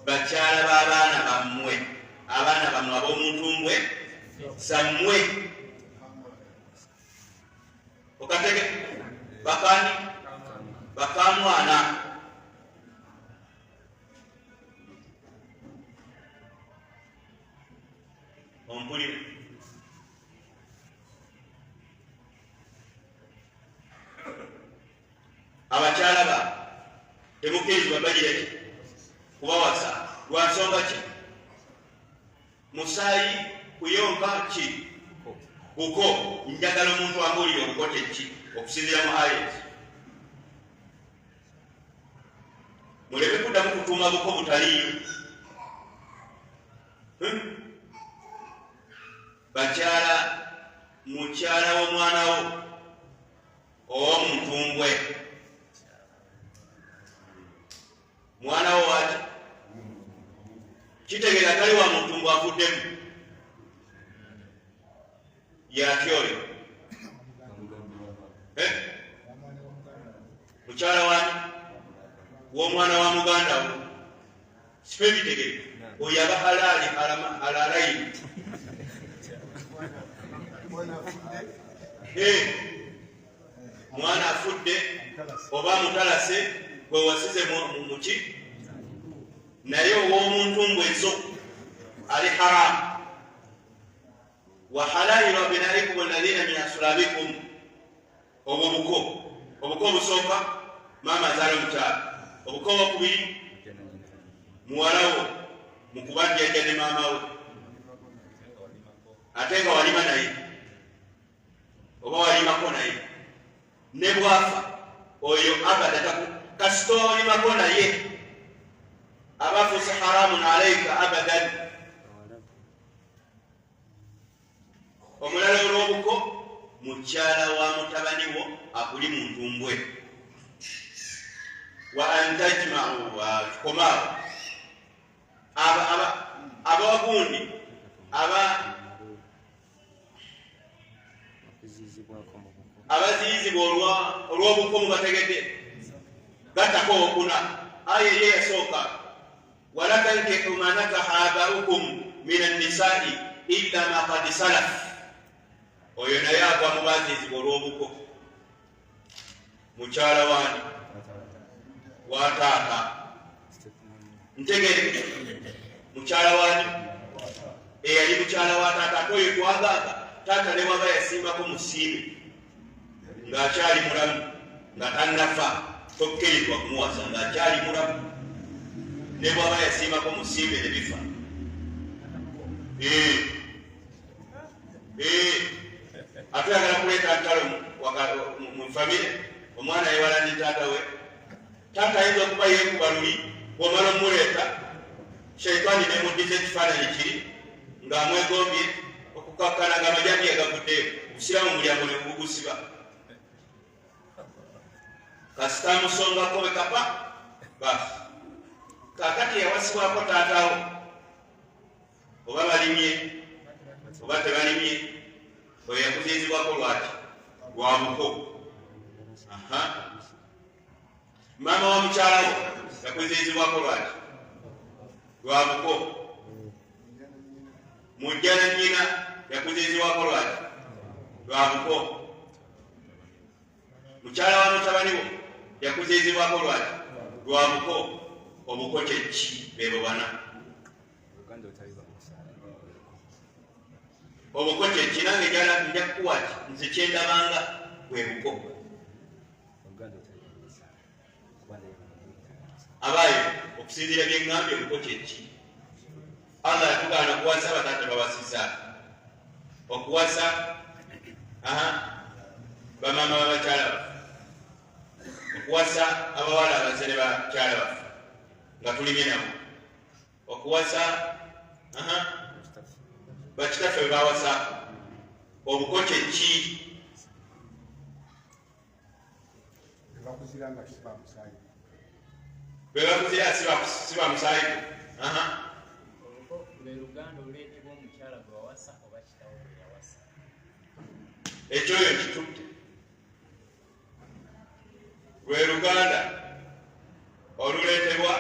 bakyala b'abaana bammwe, abaana bammwe ab'omu ntumbwe zammwe. Okatege bakani bakamwana. Ompulira? Temukkirizibwa bagira ki? Kubawasa. Lwa nsonga ki? Musaayi, kuyonka ki? Buko. Njagala omuntu ambuulire obuko kye ki okusinziira mu aya. Muleme kuddamu kutuuma buko butaliiyo. Bakyala, mukyala w'omwana wo ow'omuntumbwe, mwana wo waki? Kitegeera tali wa muntumbwe, afuddemu yatya oyo? Mukyala wani? W'omwana wa muganda wo. Sipe bitegere oyo aba halaali halalayini. Mwana afudde oba mutalase gwe wasize muki, naye ow'omuntumbwe ezo ali haramu. Wa halailu abnaikum alladhina min aslabikum. Obwo buko, obuko obusooka maama azaala omukyala, obuko obwokubiri muwala wo mukuba jjajja ne maama we, ate nga walima naye oba walimako naye, ne bwafa oyo abada kasita walimako naye aba afuuse haramun alaika abadan. Omulala olw'obuko mukyala wa mutabani wo akuli mu ntumbwe. Wa antajmau komaawo abagundi abaziyizibwa olw'obuko mubategedde gattako okuna. Aya eri eyasooka, wala tankihu ma nakaha abaukum min annisaai illa ma qad salaf. Oyo naye agwa mu baziyizibwa olw'obuko. Mukyala wani? Wa taata. Ntegere mukyala wani? Eyali mukyala wa taata. Ate oyo twagamba taata ne waba yasiimako musiime ng'akyali mulamu, nga tannafa, tokkirizibwa kumuwasa ng'akyali mulamu, ne bwaba yasiimako musiime ne bifa. Ate oyagala kuleeta ntalo mu famire, omwana yewala ne taata we. Taata ayinza okuba yeekuba luli, bw'omala omuleeta shaitaani nemuddiza ekifaananyi kiri ng'amwegombye okukakkana ng'amajambi agavuddeyo. Obusiraamu omulyango ne bugusiba. Kasita amusongako bwe kapa basi. Kaakati yawasibwako taatawo, oba balimye oba tebalimye, oyo yakuziyizibwako lwaki? Lwa buko. Maama wa mukyala wo yakuziyizibwako lwaki? Lwa buko. Mujja na nnyina yakuziyizibwako lwaki? Lwa buko. Mukyala wa mutabani wo yakuziyizibwako lwaki? Lwa buko. Obuko kye ki? Beebo bana. Obuko kye ki? Nange nja kukuwa ki? Nze kyendabanga bwe buko. Abayo okusinziira bye ŋŋambye, obuko kye ki? Allah yatugaana okuwasa bataata babasisa, okuwasa bamaama babakyala baffe, okuwasa abawala abazere bakyala baffe nga tulimye nabo, okuwasa bakitaffe be bawasa. Obuko kye ki? Bwe bakuzira si ba musaayi. Obuko lwe luganda oluleetebwa omukyala gwe wawasa oba kitaawo gwe yawasa. Ekyoyo kitutte. Lwe luganda oluleetebwa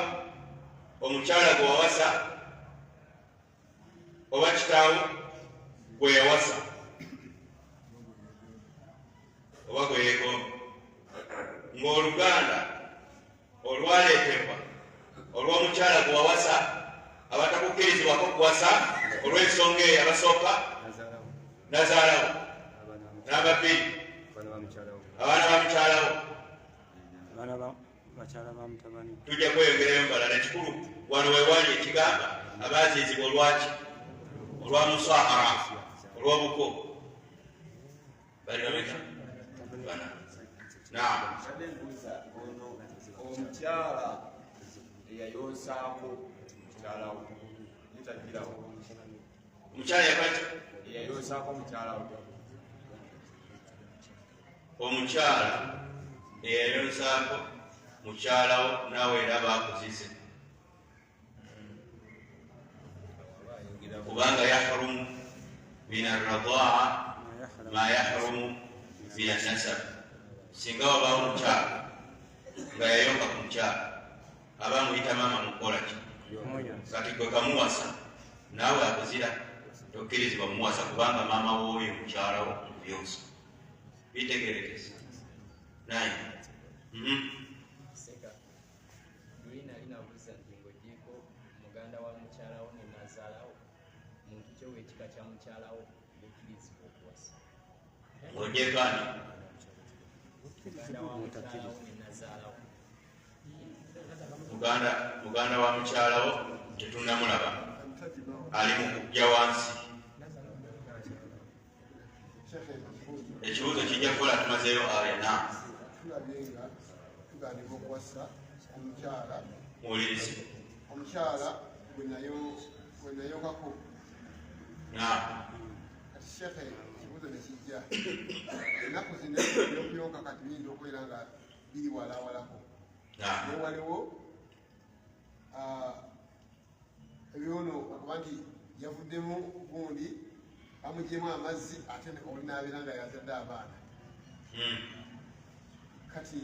omukyala gwe wawasa oba kitaawo gwe yawasa oba gwe yeegomba. Ng'oluganda olwaleetebwa olw'omukyala gwe wawasa abatakukkirizibwako kuwasa olw'ensonga eyo, abasooka nazaalawo, n'ababiri abaana ba mukyalawo, Tujja kweyongerayo mbalala. Ekikulu wano wewali ekigamba abaziizibwa olwaki? Olwa musahara, olw'obuko. Bali bameka? Bana. Naam. Omukyala eyayonsaako mukyala we yetagirawo. Omukyala yakola Eyayonsaako mukyala we. Omukyala eyayonsaako mukyalawo naawe era baakuzize, kubanga yahrumu min arradaa ma yahrumu min annasab. Singa wabaawo omukyala nga yayonka ku mukyala, aba amuyita maama mukukola ki? Kati gwe kamuwasa naawe akuzira, tokkirizibwa mumuwasa kubanga maama w'oyo mukyalawo mubyosa. Bitegerekesa naye. Seka luli nali nabuuza nti ng'ogyeko muganda wa mukyalawo ne nazaalawo, muntu ki ow'ekika kya mukyalawo gukkirizibwa okuwasa? Ng'ogyeko ani? Muganda wa mukyalawo ne nazaalawo. Muganda wa mukyalawo tetunnamulaba, ali mu kujja wansi. Ekibuuzo kijja kukola tumazeeyo aya. Na Tulabye nga tugambibwa okuwasa omukyala Muwulirize. omukyala gwe nayonkako. Na Kati shekhe, ekibuuzo ne kijja, ennaku zino ebyokuyonka kati biyinza okubeera nga biri walawalako, naye waliwo ebyono okuba nti yavuddemu gundi bamugyemu amazzi, ate oli n'abeera nga yazadde abaana. Kati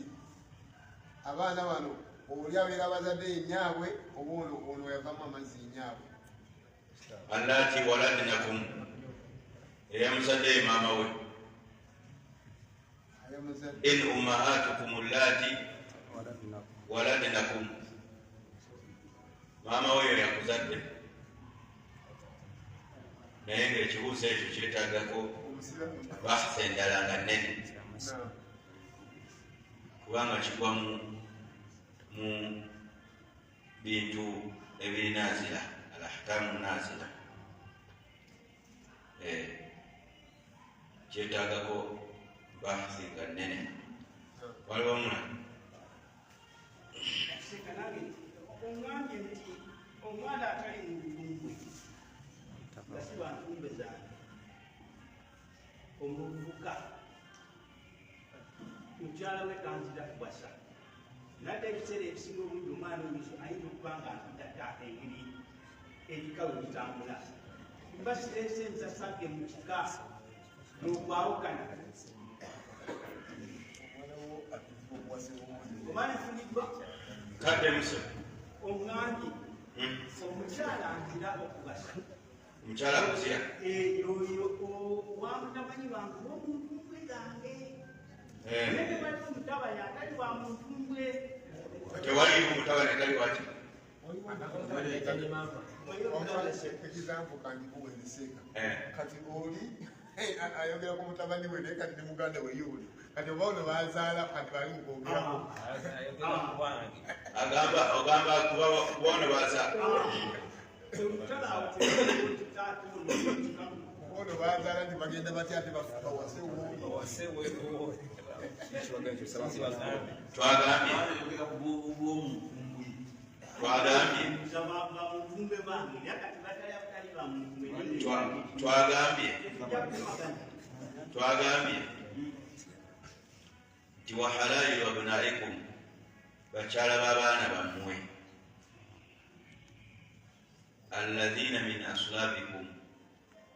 abaana bano oli abeera abazadde yenyaabwe oba ono yavamu amazzi yenyaabwe? Allati waladnakum, eyamuzadde ye maama we. In ummahatukum allati waladnakum, maama we yo yakuzadde. Naye nga ekibuuzo ekyo kyetaagako bahasa endala nga nnene, kubanga kigwa mu bintu ebiri nazira, al ahkamu nazira. Kyetaagako bahasi nga nnene. Waliwo omulala? Oŋŋambye nti omwana atali mu ntumbwe nga si ba ntumbwe zange, omuvubuka mukyala we tanzira kuwasa, nadde ebiseera ebisinga obungi omwana oyo ayinza okuba nga mpita taata engeri ekika we bitambula, mba sireese nsasabye mu kika n'okwawukana oba nefunidwa. Kadde muso. Oŋŋambye omukyala nzira okuwasa. Omukyala akuzira? Oyo wamutamanyi bange omuntumbwe zange, naye tewali omutabani atali wa muntumbwe. Tewaliwo mutabani atali waki? Ekizampo kangikuweeseeka, kati oli ayogera ku mutabani we, naye kati ne muganda we yuuli, kati oba ono bazaala kati bali mukwongerako. Agamba ogamba kuba ono bazaala ono bazaala nti bagenda batya ate bawase. Twagambye twagambye twagambye nti wahalailu abnaikum, bakyala b'abaana bammwe, alladhina min aslabikum,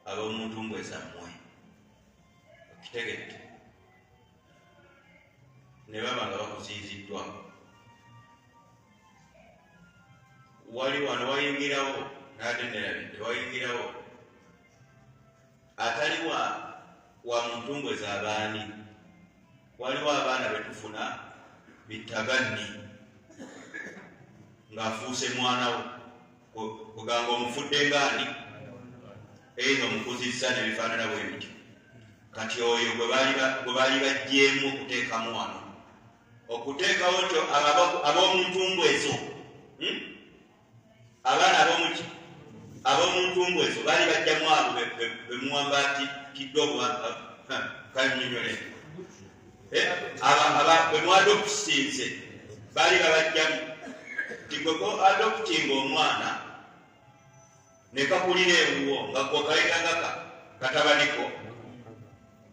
ab'omu ntumbwe zammwe. Okitegedde? Ne baba nga bakuziiziddwa. Wali wano wayingirawo n'ate nerabidde, wayingirawo atali wa mu ntumbwe z'abaani. Waliwo abaana betufuna bitabanni ng'afuuse mwana wo, kugamba omufudde ngaani eyo omukuzizza nebifaanana bwe bityo. Kati oyo gwe baali baggyemu okuteekamu wano Okuteekawo nti ab'omu ezo, abaana ab'omuki ab'omu ezo baali bajjamu abo bemuwambaatikiddwa kanyonyole bemwadopusinze baali babajjamu nti gweko adoptinga omwana ne kakulira ewuwo nga gwokaletangaka katabaniko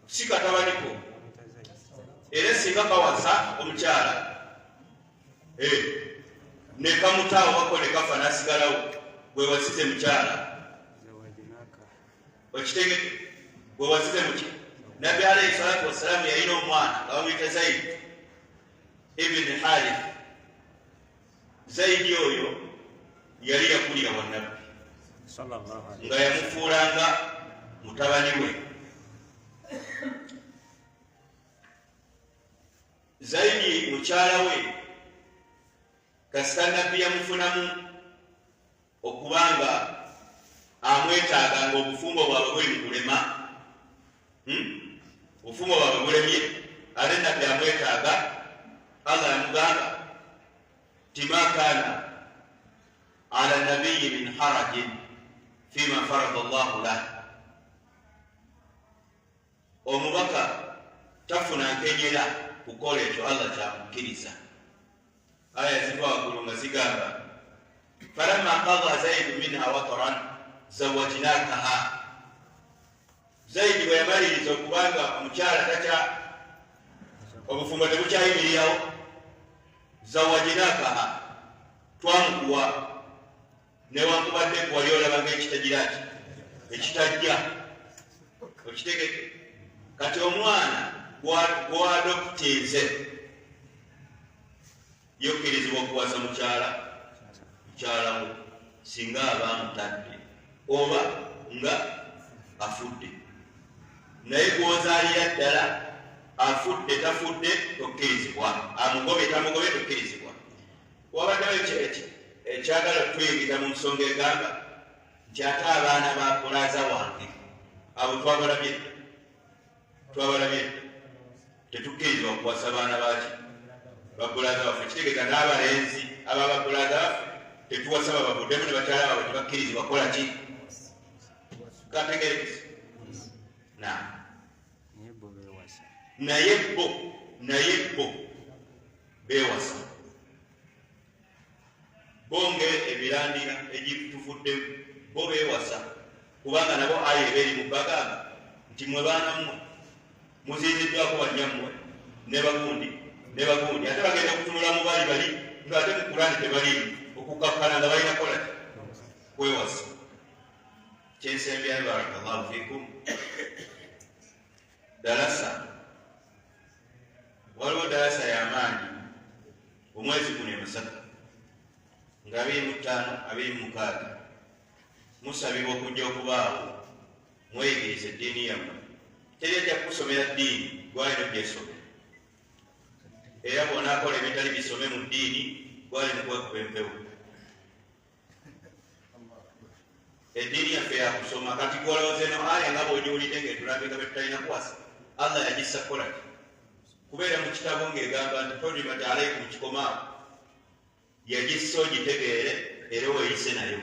si katabaniko era singa kawasa omukyala ne kamutaawo wako ne kafa n'asigalawo bwe wasize mukyala okitegedde bwe wasize muki Nabbi alayhi salatu wassalaamu yalina omwana nga bamuyita Zaidi ibn Harith. Zaidi oyo yali yakulira wa Nabbi nga yamufuulanga mutabani we. Zaidi mukyala we kasita Nabbi yamufunamu okubanga amwetaaga ng'obufumbo bwabwe buli mu kulema, obufumbo bwabwe bulemye, ate Nabbi amwetaaga. Allah yamugamba nti ma kaana ala nabiyyi min harajin fima farada Allahu lah, omubaka tafuna nkenyera kukola ekyo Allah kyamukkiriza. Aya ziva waggulu nga zigamba falamma qada Zaidu minha wataran zawajnakaha. Zaidi bwe yamaliriza okubanga omukyala takya obufumbo tebukyayimirirawo, zawajnakaha twamukuwa newankubadde kuwali olaba ng'ekitagira ki ekitajja okitegeke. Kati omwana gwadoptinze yokkirizibwa okuwasa mukyala wo singa aba amutadde oba nga afudde, naye gw'ozaalira ddala afudde tafudde tokkirizibwa, amugobye tamugobye tokkirizibwa. Wabaddewo ekyagala okutuyingiza mu nsonga egamba nti ate abaana ba bulaza wange abo twabalabye dda, tetukkirizibwa kuwasa baana baki babulaza baffe. Kitegeeza n'abalenzi abababulaza baffe tetuwasa babavuddemu ne bakyala baabwe tebakkirizibwa kukola ki kategerekese. Naye bo beewasa bonge ebirandira egituvuddemu bo beewasa, kubanga nabo aya eba eri mu bagamba nti mwe baana mmwe muzinziddwako bannyammwe ne bagundi ne bagundi, ate bagenda kutunula mu bali bali ng'ate mu Kuraani tebaliimu okukakkana nga balina kola ki kwewasa. Kyensembyayo barakallahu fikum, dalasa waliwo dalasa y'amaanyi omwezi guno e Masaka nga 25 26 musabibwa okujja okubaawo mweyigirize eddiini yammwe. Teri ajja kukusomera ddiini gwalina ogyesomera, era bw'onaakola ebitali bisome mu ddiini gwalina okwekuba empewo. Eddiini yaffe yakusoma. Kati gwolowooza eno aya nga bw'ogiwulidde ng'etulambika be tutalina kuwasa, Allah yagissa kukola ki? Kubeera mu kitabo ng'egamba nti hurimat alaykum kikomaawo, yagissa ogitegeere era weeyise nayo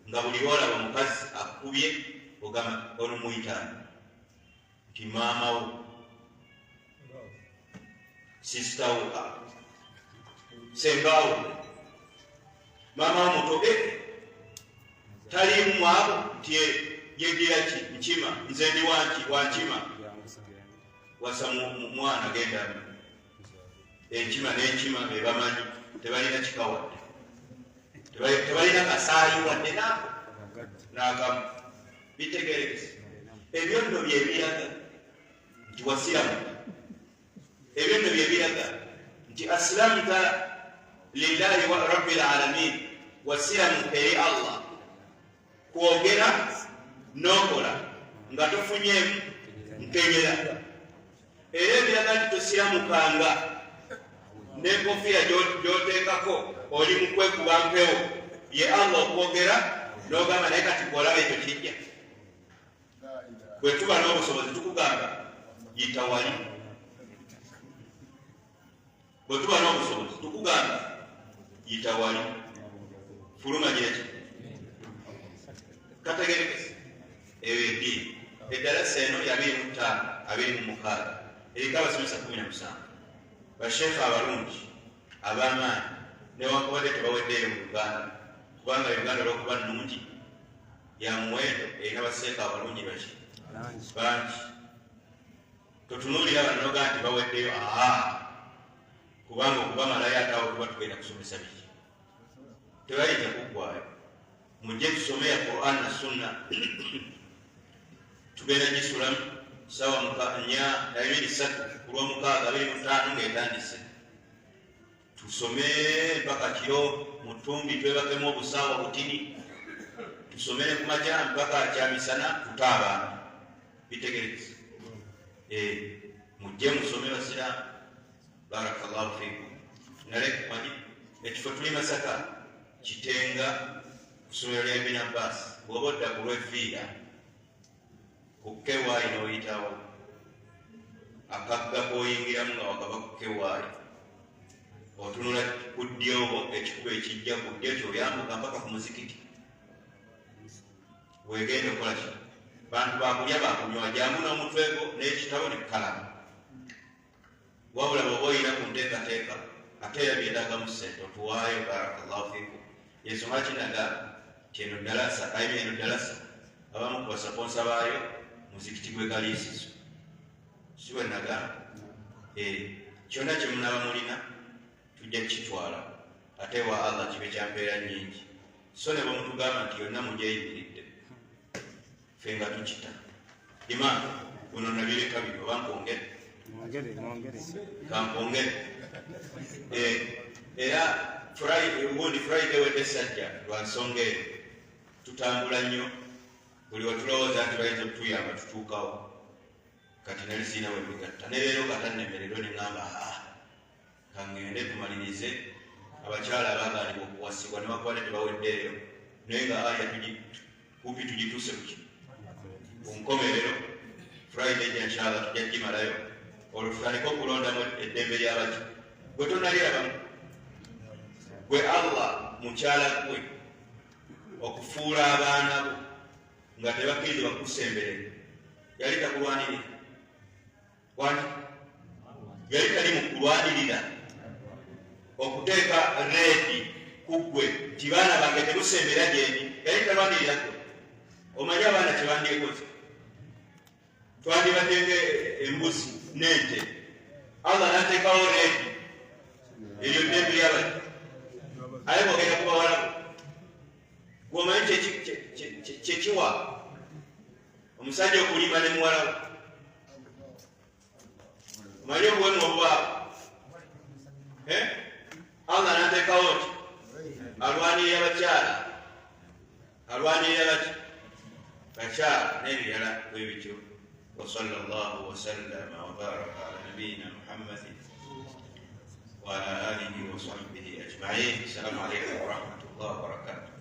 nga buli lw'olaba omukazi akukubye ogamba ono muyitaani nti maama wo, sisita wo, senga wo, maama wo muto taliimu abo nti yeddira ki nkima, nze ndi wankima. Wasa mwana genda enkima n'enkima be bamanyi tebalina kika wadde, tebalina kasaayi wadde naako n'akamu. Bitegeerekese ebyo nno bye biraga nti wasiramuka, ebyo nno bye biraga nti asilamuka lillahi wa rabbil alamin, wasiramuka eri Allah kwogera n'okola nga tofunyeemu nkenyera. Era ebiraga nti tosiramukanga n'enkofiira gy'oteekako oli mu kwekuba mpewo ye Allah okwogera n'ogamba naye kati gw'olaba ekyo kijja. Bwe tuba n'obusobozi tukugamba yita wali. Bwe tuba n'obusobozi tukugamba yita wali fuluma gyeki kategerekese. Eyo eddiini eddalasa eno ya 25 26 eriko abasomesa 17 basheekha abalungi ab'amaanyi newankubadde tebaweddeeyo mu Uganda, kubanga Uganda olw'okuba nnungi ya muwendo erina baseeka abalungi baki bangi. Totunuulira bano nogaa nti baweddeyo, aa kubanga okubamalayo ate awo tuba tugenda kusomesa biki, tebayinza kuggwayo. Mujje tusome ya Quran na Sunna. Tugenda gisulamu sawa 4 23 ku lwomukaaga 25 ng'etandise, tusome mpaka kiro mu ttumbi, twebakemu obusaawa butini, tusomere ku makya mpaka kyamisana, tute abaana. Bitegerekese. Mujje musome basiraamu. Barakallahu fiikum. Nale manyi ekifo tuli Masaka Kitenga ku ssomero lya Ibn Abbas, bw'oba odda ku lw'Effiira ku Kewaayi n'oyitawo akagga k'oyingiramu nga wakava ku Kewaayi, otunula ku ddyo ekikubo ekijja ku ddyo kyoyambuka mpaka ku muzikiti. Weegenda okukola ki? Bantu bakulya bakunywa, jangu n'omutwe gwo n'ekitabo n'ekkalamu. Wabula bw'oba oyina ku nteekateeka ate era byetaagamu ssente otuwaayo. Barakallahu fiikum. Yensonga kinagamba nti eno ddalasa ayimi eno ddalasa abamu ku basaponsa baayo muzikiti gw'e Kaliisizo, si bwe nagamba? Kyonna kye munaaba mulina tujja kukitwala, ate wa Allah kibe kya mpeera nnyingi. So ne bwe mutugamba nti yonna mugyeyimiridde, ffe nga tukita. Imaam buno nabireka bino oba nkwongere? Kankwongere. Era gundi Friday wedde sajja lwa nsonga eyo tutambula nnyo, buli wetulowooza nti bayinza okutuyamba tutuukawo. Kati nali sirina we mbigatta, ne leero kata nnemererwe ne ŋŋamba kaŋŋende tumalirize abakyala abaagaanibwa okuwasibwa newankubadde tebaweddeeyo, naye nga aya kumpi tugituuse kuki ku nkomerero. Friday ejja inshallah tujja kugimalayo, olwo tutandike okulondamu eddembe ly'abaki. Gwe tonalirabamu gwe Allah mukyala gwe okufuula abaana bo nga tebakkirizibwa kukusemberera, yali takulwanirira? Wani yali tali mu kulwanirira okuteeka reedi ku ggwe nti baana bange temusembera gyendi? Yali talwanirira gwe? Omanyi abaana kyebandyekoze? Twandibadde embuzi n'ente. Allah n'ateekawo reedi eryo ddembe ly'abaki. Aye bwogenda ku bawalabu, gwomanyi kyekiwa omusajja okulima ne muwalabu, omanyi obuwemu obubaawo. Allah n'ateekawo nti alwanirira bakyala, alwanirira baki bakyala n'ebirala bwe bityo. Wa sallallahu wasallama wa baraka ala nabiyina Muhammadin wa ala alihi wa sahbihi ajma'in. Assalamu alaikum wa rahmatullahi wa barakatuh.